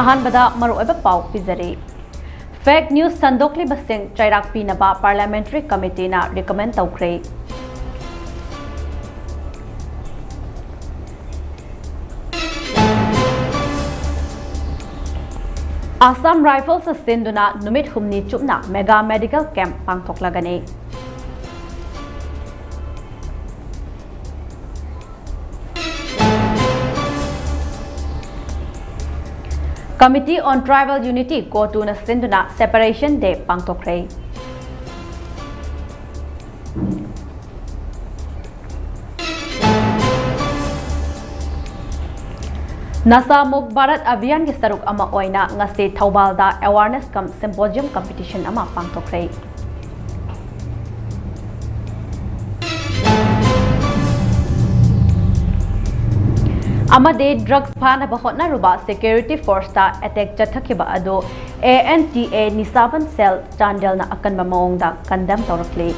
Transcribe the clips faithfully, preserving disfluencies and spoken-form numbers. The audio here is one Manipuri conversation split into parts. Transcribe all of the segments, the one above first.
ꯑꯍꯥꯟꯕꯗ ꯃꯔꯨꯑꯣꯏꯕ ꯄꯥꯎ ꯄꯤꯖꯔꯤ꯫ Fake news ꯁꯟꯗꯣꯛꯂꯤꯕꯁꯤꯡ ꯆꯩꯔꯥꯛ ꯄꯤꯅꯕ Parliamentary Committeeꯅ recommend ꯇꯧꯈ꯭ꯔꯦ꯫ Assam Rifles ꯁꯤꯟꯗꯨꯅ ꯅꯨꯃꯤꯠ ꯍꯨꯝꯅꯤ ꯆꯨꯞꯅ mega medical camp ꯄꯥꯡꯊꯣꯛꯂꯒꯅꯤ꯫ Committee on Tribal Unity, CoTUꯅ ꯁꯤꯟꯗꯨꯅ Separation Day ꯄꯥꯡꯊꯣꯛꯈ꯭ꯔꯦ꯫ Nasha Mukt Bharat Abhiyanꯒꯤ ꯁꯔꯨꯛ ꯑꯃ ꯑꯣꯏꯅ ꯉꯁꯤ ꯊꯧꯕꯥꯜꯗ awareness cum symposium competition ꯑꯃ ꯄꯥꯡꯊꯣꯛꯈ꯭ꯔꯦ꯫ ꯑꯃꯗꯤ drugs ꯐꯥꯅꯕ ꯍꯣꯠꯅꯔꯨꯕ security forceꯇ attack ꯆꯠꯊꯈꯤꯕ ꯑꯗꯨ A N T A Nishaban Cell ꯆꯥꯟꯗꯦꯜꯅ ꯑꯀꯟꯕ ꯃꯑꯣꯡꯗ condemn ꯇꯧꯔꯛꯂꯤ꯫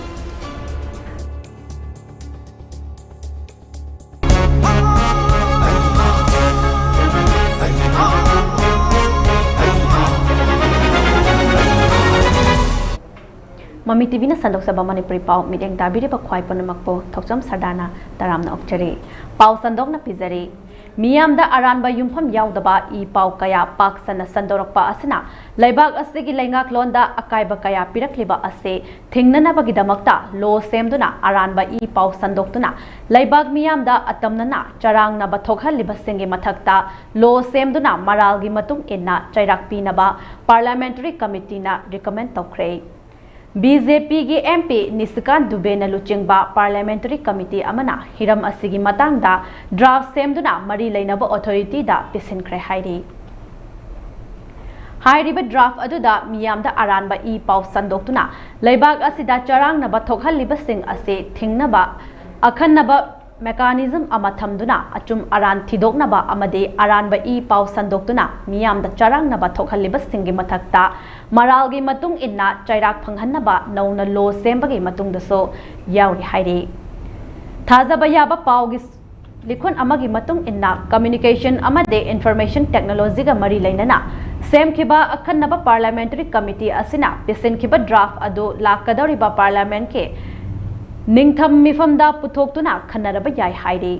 ꯃꯃꯤ ꯇꯤꯚꯤꯅ ꯁꯟꯗꯣꯛꯆꯕ ꯃꯅꯤꯄꯨꯔꯤ ꯄꯥꯎ ꯃꯤꯠꯌꯦꯡ ꯇꯥꯕꯤꯔꯤꯕ ꯈ꯭ꯋꯥꯏ ꯄꯨꯝꯅꯃꯛꯄꯨ ꯊꯣꯛꯆꯝ ꯁꯔꯗꯥꯅ ꯇꯔꯥꯝꯅ ꯑꯣꯛꯆꯔꯤ꯫ ꯄꯥꯎ ꯁꯟꯗꯣꯛꯅ ꯄꯤꯖꯔꯤ꯫ ꯃꯤꯌꯥꯝꯗ ꯑꯔꯥꯟꯕ ꯌꯨꯝꯐꯝ ꯌꯥꯎꯗꯕ ꯏ ꯄꯥꯎ ꯀꯌꯥ ꯄꯥꯛ ꯁꯟꯅ ꯁꯟꯗꯣꯔꯛꯄ ꯑꯁꯤꯅ ꯂꯩꯕꯥꯛ ꯑꯁꯤꯒꯤ ꯂꯩꯉꯥꯛꯂꯣꯟꯗ ꯑꯀꯥꯏꯕ ꯀꯌꯥ ꯄꯤꯔꯛꯂꯤꯕ ꯑꯁꯤ ꯊꯤꯡꯅꯅꯕꯒꯤꯗꯃꯛꯇ law ꯁꯦꯝꯗꯨꯅ ꯑꯔꯥꯟꯕ ꯏ ꯄꯥꯎ ꯁꯟꯗꯣꯛꯇꯨꯅ ꯂꯩꯕꯥꯛ ꯃꯤꯌꯥꯝꯗ ꯑꯇꯝꯅꯅ ꯆꯔꯥꯡꯅꯕ ꯊꯣꯛꯍꯜꯂꯤꯕꯁꯤꯡꯒꯤ ꯃꯊꯛꯇ law ꯁꯦꯝꯗꯨꯅ ꯃꯔꯥꯜꯒꯤ ꯃꯇꯨꯡ ꯏꯟꯅ ꯆꯩꯔꯥꯛ ꯄꯤꯅꯕ Parliamentary Committeeꯅ recommend ꯇꯧꯈ꯭ꯔꯦ꯫ B J Pꯒꯤ M P ꯅꯤꯁꯤꯀꯥꯟ ꯗꯨꯕꯦꯅ ꯂꯨꯆꯤꯡꯕ Parliamentary Committee ꯑꯃꯅ ꯍꯤꯔꯝ ꯑꯁꯤꯒꯤ ꯃꯇꯥꯡꯗ draft ꯁꯦꯝꯗꯨꯅ ꯃꯔꯤ ꯂꯩꯅꯕ authorityꯗ ꯄꯤꯁꯤꯟꯈ꯭ꯔꯦ ꯍꯥꯏꯔꯤ꯫ ꯍꯥꯏꯔꯤꯕ draft ꯑꯗꯨꯗ ꯃꯤꯌꯥꯝꯗ ꯑꯔꯥꯟꯕ ꯏ ꯄꯥꯎ ꯁꯟꯗꯣꯛꯇꯨꯅ ꯂꯩꯕꯥꯛ ꯑꯁꯤꯗ ꯆꯔꯥꯡꯅꯕ ꯊꯣꯛꯍꯜꯂꯤꯕꯁꯤꯡ ꯑꯁꯤ ꯊꯤꯡꯅꯕ ꯑꯈꯟꯅꯕ mechanism ꯑꯃ ꯊꯝꯗꯨꯅ ꯑꯆꯨꯝ ꯑꯔꯥꯟ ꯊꯤꯗꯣꯛꯅꯕ ꯑꯃꯗꯤ ꯑꯔꯥꯟꯕ ꯏ ꯄꯥꯎ ꯁꯟꯗꯣꯛꯇꯨꯅ ꯃꯤꯌꯥꯝꯗ ꯆꯔꯥꯡꯅꯕ ꯊꯣꯛꯍꯜꯂꯤꯕꯁꯤꯡꯒꯤ ꯃꯊꯛꯇ ꯃꯔꯥꯜꯒꯤ ꯃꯇꯨꯡ ꯏꯟꯅ ꯆꯩꯔꯥꯛ ꯐꯪꯍꯟꯅꯕ ꯅꯧꯅ law ꯁꯦꯝꯕꯒꯤ ꯃꯇꯨꯡꯗꯁꯨ ꯌꯥꯎꯔꯤ ꯍꯥꯏꯔꯤ꯫ ꯊꯥꯖꯕ ꯌꯥꯕ ꯄꯥꯎꯒꯤ ꯂꯤꯈꯨꯟ ꯑꯃꯒꯤ ꯃꯇꯨꯡ ꯏꯟꯅ, Communication ꯑꯃꯗꯤ Information Technology ꯒ ꯃꯔꯤ ꯂꯩꯅꯅ ꯁꯦꯝꯈꯤꯕ ꯑꯈꯟꯅꯕ Parliamentary Committee ꯑꯁꯤꯅ ꯄꯤꯁꯤꯟꯈꯤꯕ draft ꯑꯗꯨ ꯂꯥꯛꯀꯗꯧꯔꯤꯕ Parliament ꯀꯤ ꯅꯤꯡꯊꯝ ꯃꯤꯐꯝꯗ ꯄꯨꯊꯣꯛꯇꯨꯅ ꯈꯟꯅꯔꯕ ꯌꯥꯏ ꯍꯥꯏꯔꯤ꯫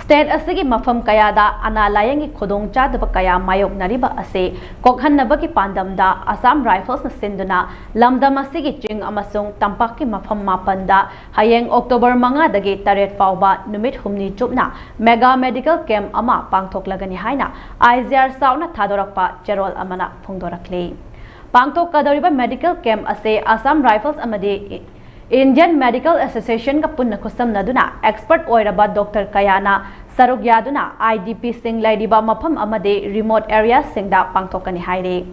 State ꯑꯁꯤꯒꯤ ꯃꯐꯝ ꯀꯌꯥꯗ ꯑꯅꯥ ꯂꯥꯌꯦꯡꯒꯤ ꯈꯨꯗꯣꯡꯆꯥꯗꯕ ꯀꯌꯥ ꯃꯥꯌꯣꯛꯅꯔꯤꯕ ꯑꯁꯤ ꯀꯣꯛꯍꯟꯅꯕꯒꯤ ꯄꯥꯟꯗꯝꯗ Assam Rifles ꯅ ꯁꯤꯟꯗꯨꯅ ꯂꯝꯗꯝ ꯑꯁꯤꯒꯤ ꯆꯤꯡ ꯑꯃꯁꯨꯡ ꯇꯝꯄꯥꯛꯀꯤ ꯃꯐꯝ ꯃꯥꯄꯟꯗ ꯍꯌꯦꯡ October ꯃꯉꯥꯗꯒꯤ ꯇꯔꯦꯠ ꯐꯥꯎꯕ ꯅꯨꯃꯤꯠ ꯍꯨꯝꯅꯤ ꯆꯨꯞꯅ mega medical camp ꯑꯃ ꯄꯥꯡꯊꯣꯛꯂꯒꯅꯤ ꯍꯥꯏꯅ I G R ꯆꯥꯎꯅ ꯊꯥꯗꯣꯔꯛꯄ ꯆꯦꯔꯣꯜ ꯑꯃꯅ ꯐꯣꯡꯗꯣꯔꯛꯂꯤ꯫ ꯄꯥꯡꯊꯣꯛꯀꯗꯧꯔꯤꯕ medical camp ꯑꯁꯤ Assam Rifles ꯑꯃꯗꯤ Indian Medical Association ꯒ ꯄꯨꯟꯅ ꯈꯨꯠꯁꯝꯅꯗꯨꯅ expert ꯑꯣꯏꯔꯕ doctor ꯀꯌꯥꯅ ꯁꯔꯨꯛ ꯌꯥꯗꯨꯅ I D P ꯁꯤꯡ ꯂꯩꯔꯤꯕ ꯃꯐꯝ ꯑꯃꯗꯤ remote area ꯁꯤꯡꯗ ꯄꯥꯡꯊꯣꯛꯀꯅꯤ ꯍꯥꯏꯔꯤ꯫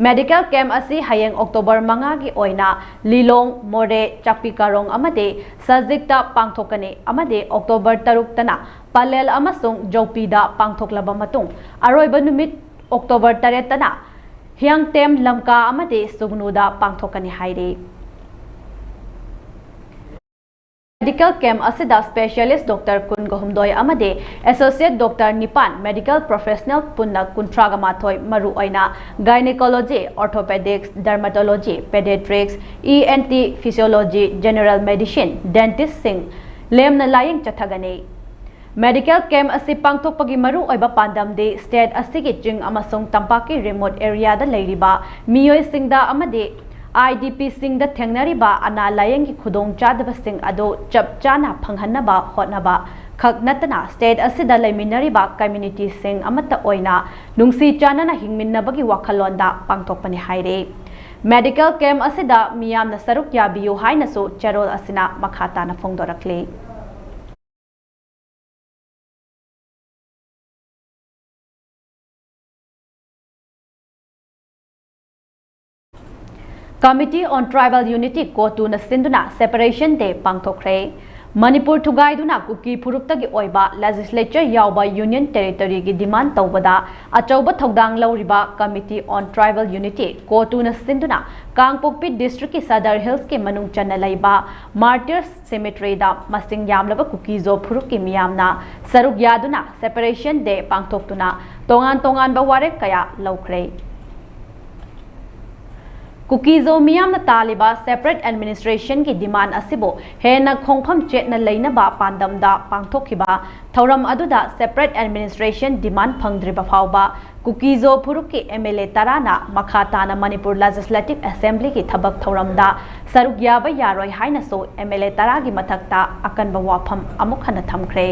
Medical camp ꯑꯁꯤ ꯍꯌꯦꯡ October ꯃꯉꯥꯒꯤ ꯑꯣꯏꯅ ꯂꯤꯂꯣꯡ, ꯃꯣꯔꯦ, ꯆꯥꯛꯄꯤ ꯀꯥꯔꯣꯡ ꯑꯃꯗꯤ ꯁꯖꯤꯛꯇ ꯄꯥꯡꯊꯣꯛꯀꯅꯤ ꯑꯃꯗꯤ October ꯇꯔꯨꯛꯇꯅ ꯄꯂꯦꯜ ꯑꯃꯁꯨꯡ ꯖꯧꯄꯤꯗ ꯄꯥꯡꯊꯣꯛꯂꯕ ꯃꯇꯨꯡ, ꯑꯔꯣꯏꯕ ꯅꯨꯃꯤꯠ October ꯇꯔꯦꯠꯇꯅ ꯍꯤꯌꯥꯡꯇꯦꯝ, ꯂꯝꯀꯥ ꯑꯃꯗꯤ ꯁꯨꯒꯅꯨꯗ ꯄꯥꯡꯊꯣꯛꯀꯅꯤ ꯍꯥꯏꯔꯤ꯫ Medical camp ꯑꯁꯤꯗ specialist doctor ꯀꯨꯟꯒ ꯍꯨꯝꯗꯣꯏ ꯑꯃꯗꯤ associate doctor ꯅꯤꯄꯥꯟ, medical professional ꯄꯨꯟꯅ ꯀꯨꯟꯊ꯭ꯔꯥꯒ ꯃꯥꯊꯣꯏ, ꯃꯔꯨꯑꯣꯏꯅ gynecology, orthopedics, dermatology, pediatrics, E N T, physiology, general medicine, dentist ꯁꯤꯡ ꯂꯦꯝꯅ ꯂꯥꯌꯦꯡ ꯆꯠꯊꯒꯅꯤ꯫ Medical camp ꯑꯁꯤ ꯄꯥꯡꯊꯣꯛꯄꯒꯤ ꯃꯔꯨꯑꯣꯏꯕ ꯄꯥꯟꯗꯝꯗꯤ state ꯑꯁꯤꯒꯤ ꯆꯤꯡ ꯑꯃꯁꯨꯡ ꯇꯝꯄꯥꯛꯀꯤ remote area ꯗ ꯂꯩꯔꯤꯕ ꯃꯤꯑꯣꯏꯁꯤꯡꯗ ꯑꯃꯗꯤ I D P ꯁꯤꯡꯗ ꯊꯦꯡꯅꯔꯤꯕ ꯑꯅꯥ ꯂꯥꯌꯦꯡꯒꯤ ꯈꯨꯗꯣꯡꯆꯥꯗꯕꯁꯤꯡ ꯑꯗꯨ ꯆꯞ ꯆꯥꯅ ꯐꯪꯍꯟꯅꯕ ꯍꯣꯠꯅꯕ ꯈꯛ ꯅꯠꯇꯅ, state ꯑꯁꯤꯗ ꯂꯩꯃꯤꯟꯅꯔꯤꯕ community ꯁꯤꯡ ꯑꯃꯠꯇ ꯑꯣꯏꯅ ꯅꯨꯡꯁꯤ ꯆꯥꯟꯅꯅ ꯍꯤꯡꯃꯤꯟꯅꯕꯒꯤ ꯋꯥꯈꯜꯂꯣꯟꯗ ꯄꯥꯡꯊꯣꯛꯄꯅꯤ ꯍꯥꯏꯔꯤ꯫ Medical camp ꯑꯁꯤꯗ ꯃꯤꯌꯥꯝꯅ ꯁꯔꯨꯛ ꯌꯥꯕꯤꯌꯨ ꯍꯥꯏꯅꯁꯨ ꯆꯦꯔꯣꯜ ꯑꯁꯤꯅ ꯃꯈꯥ ꯇꯥꯅ ꯐꯣꯡꯗꯣꯔꯛꯂꯤ꯫ Committee on Tribal Unity, CoTU ꯅ ꯁꯤꯟꯗꯨꯅ Separation Day ꯄꯥꯡꯊꯣꯛꯈ꯭ꯔꯦ꯫ ꯃꯅꯤꯄꯨꯔ ꯊꯨꯒꯥꯏꯗꯨꯅ ꯀꯨꯀꯤ ꯐꯨꯔꯨꯞꯇꯒꯤ ꯑꯣꯏꯕ legislature ꯌꯥꯎꯕ Union Territoryꯒꯤ demand ꯇꯧꯕꯗ ꯑꯆꯧꯕ ꯊꯧꯗꯥꯡ ꯂꯧꯔꯤꯕ Committee on Tribal Unity, ꯀꯣꯇꯨꯅ ꯁꯤꯟꯗꯨꯅ ꯀꯥꯡꯄꯣꯛꯄꯤ districtꯀꯤ Sadar Hillsꯀꯤ ꯃꯅꯨꯡ ꯆꯟꯅ ꯂꯩꯕ Martyrs Cemeteryꯗ ꯃꯁꯤꯡ ꯌꯥꯝꯂꯕ ꯀꯨꯀꯤꯖꯣ ꯐꯨꯔꯨꯞꯀꯤ ꯃꯤꯌꯥꯝꯅ ꯁꯔꯨꯛ ꯌꯥꯗꯨꯅ Separation Day ꯄꯥꯡꯊꯣꯛꯇꯨꯅ ꯇꯣꯉꯥꯟ ꯇꯣꯉꯥꯟꯕ ꯋꯥꯔꯦꯞ ꯀꯌꯥ ꯂꯧꯈ꯭ꯔꯦ꯫ ꯀꯨꯀꯤꯖꯣ ꯃꯤꯌꯥꯝꯅ ꯇꯥꯜꯂꯤꯕ separate administrationꯒꯤ demand ꯑꯁꯤꯕꯨ ꯍꯦꯟꯅ ꯈꯣꯡꯐꯝ ꯆꯦꯠꯅ ꯂꯩꯅꯕ ꯄꯥꯟꯗꯝꯗ ꯄꯥꯡꯊꯣꯛꯈꯤꯕ ꯊꯧꯔꯝ ꯑꯗꯨꯗ separate administration demand ꯐꯪꯗ꯭ꯔꯤꯕ ꯐꯥꯎꯕ ꯀꯨꯀꯤꯖꯣ ꯐꯨꯔꯨꯞꯀꯤ MLA ꯇꯔꯥꯅ ꯃꯈꯥ ꯇꯥꯅ ꯃꯅꯤꯄꯨꯔ Legislative Assemblyꯒꯤ ꯊꯕꯛ ꯊꯧꯔꯝꯗ ꯁꯔꯨꯛ ꯌꯥꯕ ꯌꯥꯔꯣꯏ ꯍꯥꯏꯅꯁꯨ MLA ꯇꯔꯥꯒꯤ ꯃꯊꯛꯇ ꯑꯀꯟꯕ ꯋꯥꯐꯝ ꯑꯃꯨꯛ ꯍꯟꯅ ꯊꯝꯈ꯭ꯔꯦ꯫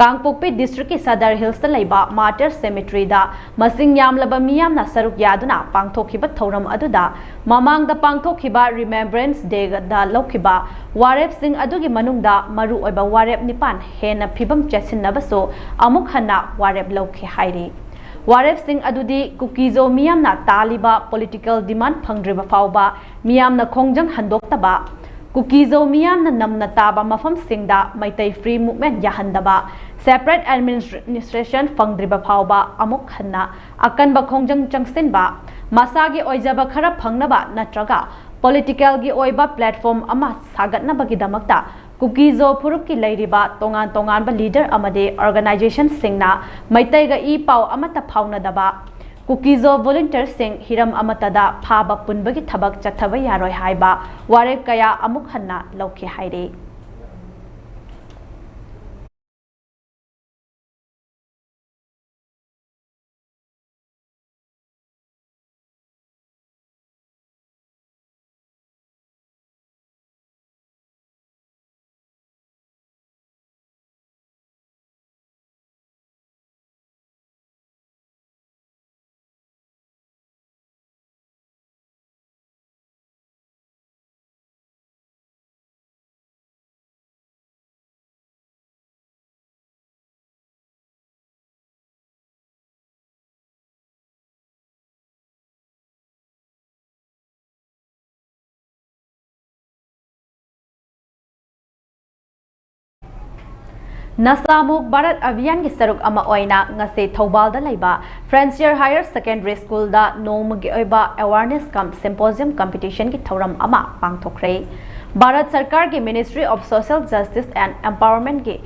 ꯀꯥꯡꯄꯣꯛꯄꯤ districtꯀꯤ Sadar Hillsꯇ ꯂꯩꯕ Martyrs Cemeteryꯗ ꯃꯁꯤꯡ ꯌꯥꯝꯂꯕ ꯃꯤꯌꯥꯝꯅ ꯁꯔꯨꯛ ꯌꯥꯗꯨꯅ ꯄꯥꯡꯊꯣꯛꯈꯤꯕ ꯊꯧꯔꯝ ꯑꯗꯨꯗ ꯃꯃꯥꯡꯗ ꯄꯥꯡꯊꯣꯛꯈꯤꯕ Remembrance Dayꯗ ꯂꯧꯈꯤꯕ ꯋꯥꯔꯦꯞꯁꯤꯡ ꯑꯗꯨꯒꯤ ꯃꯅꯨꯡꯗ ꯃꯔꯨꯑꯣꯏꯕ ꯋꯥꯔꯦꯞ ꯅꯤꯄꯥꯟ ꯍꯦꯟꯅ ꯐꯤꯕꯝ ꯆꯦꯠꯁꯤꯟꯅꯕꯁꯨ ꯑꯃꯨꯛ ꯍꯟꯅ ꯋꯥꯔꯦꯞ ꯂꯧꯈꯤ ꯍꯥꯏꯔꯤ꯫ ꯋꯥꯔꯦꯞꯁꯤꯡ ꯑꯗꯨꯗꯤ ꯀꯨꯀꯤꯖꯣ ꯃꯤꯌꯥꯝꯅ ꯇꯥꯜꯂꯤꯕ political demand ꯐꯪꯗ꯭ꯔꯤꯕ ꯐꯥꯎꯕ ꯃꯤꯌꯥꯝꯅ ꯈꯣꯡꯖꯪ ꯍꯟꯗꯣꯛꯇꯕ, ꯀꯨꯀꯤꯖꯣ ꯃꯤꯌꯥꯝꯅ ꯅꯝꯅ ꯇꯥꯕ ꯃꯐꯝꯁꯤꯡꯗ Meitei Free Movement ꯌꯥꯍꯟꯗꯕ, separate administration ꯐꯪꯗ꯭ꯔꯤꯕ ꯐꯥꯎꯕ ꯑꯃꯨꯛ ꯍꯟꯅ ꯑꯀꯟꯕ ꯈꯣꯡꯖꯪ ꯆꯪꯁꯤꯟꯕ, ꯃꯁꯥꯒꯤ ꯑꯣꯏꯖꯕ ꯈꯔ ꯐꯪꯅꯕ ꯅꯠꯇ꯭ꯔꯒ politicalꯒꯤ ꯑꯣꯏꯕ platform ꯑꯃ ꯁꯥꯒꯠꯅꯕꯒꯤꯗꯃꯛꯇ ꯀꯨꯀꯤꯖꯣ ꯐꯨꯔꯨꯞꯀꯤ ꯂꯩꯔꯤꯕ ꯇꯣꯉꯥꯟ ꯇꯣꯉꯥꯟꯕ leader ꯑꯃꯗꯤ organizationꯁꯤꯡꯅ ꯃꯩꯇꯩꯒ ꯏ ꯄꯥꯎ ꯑꯃꯠꯇ ꯐꯥꯎꯅꯗꯕ, ꯀꯨꯀꯤꯖꯣ volunteerꯁꯤꯡ ꯍꯤꯔꯝ ꯑꯃꯠꯇꯗ ꯐꯥꯕ ꯄꯨꯟꯕꯒꯤ ꯊꯕꯛ ꯆꯠꯊꯕ ꯌꯥꯔꯣꯏ ꯍꯥꯏꯕ ꯋꯥꯔꯦꯞ ꯀꯌꯥ ꯑꯃꯨꯛ ꯍꯟꯅ ꯂꯧꯈꯤ ꯍꯥꯏꯔꯤ꯫ ꯅꯁꯥꯃꯨꯛ ꯚꯥꯔꯠ ꯑꯚꯤꯌꯥꯟꯒꯤ ꯁꯔꯨꯛ ꯑꯃ ꯑꯣꯏꯅ ꯉꯁꯤ ꯊꯧꯕꯥꯜꯗ ꯂꯩꯕ Fancier Higher Secondary Schoolꯗ ꯅꯣꯡꯃꯒꯤ ꯑꯣꯏꯕ awareness cum symposium competitionꯒꯤ ꯊꯧꯔꯝ ꯑꯃ ꯄꯥꯡꯊꯣꯛꯈ꯭ꯔꯦ꯫ ꯚꯥꯔꯠ ꯁꯔꯀꯥꯔꯒꯤ Ministry of Social Justice and Empowermentꯀꯤ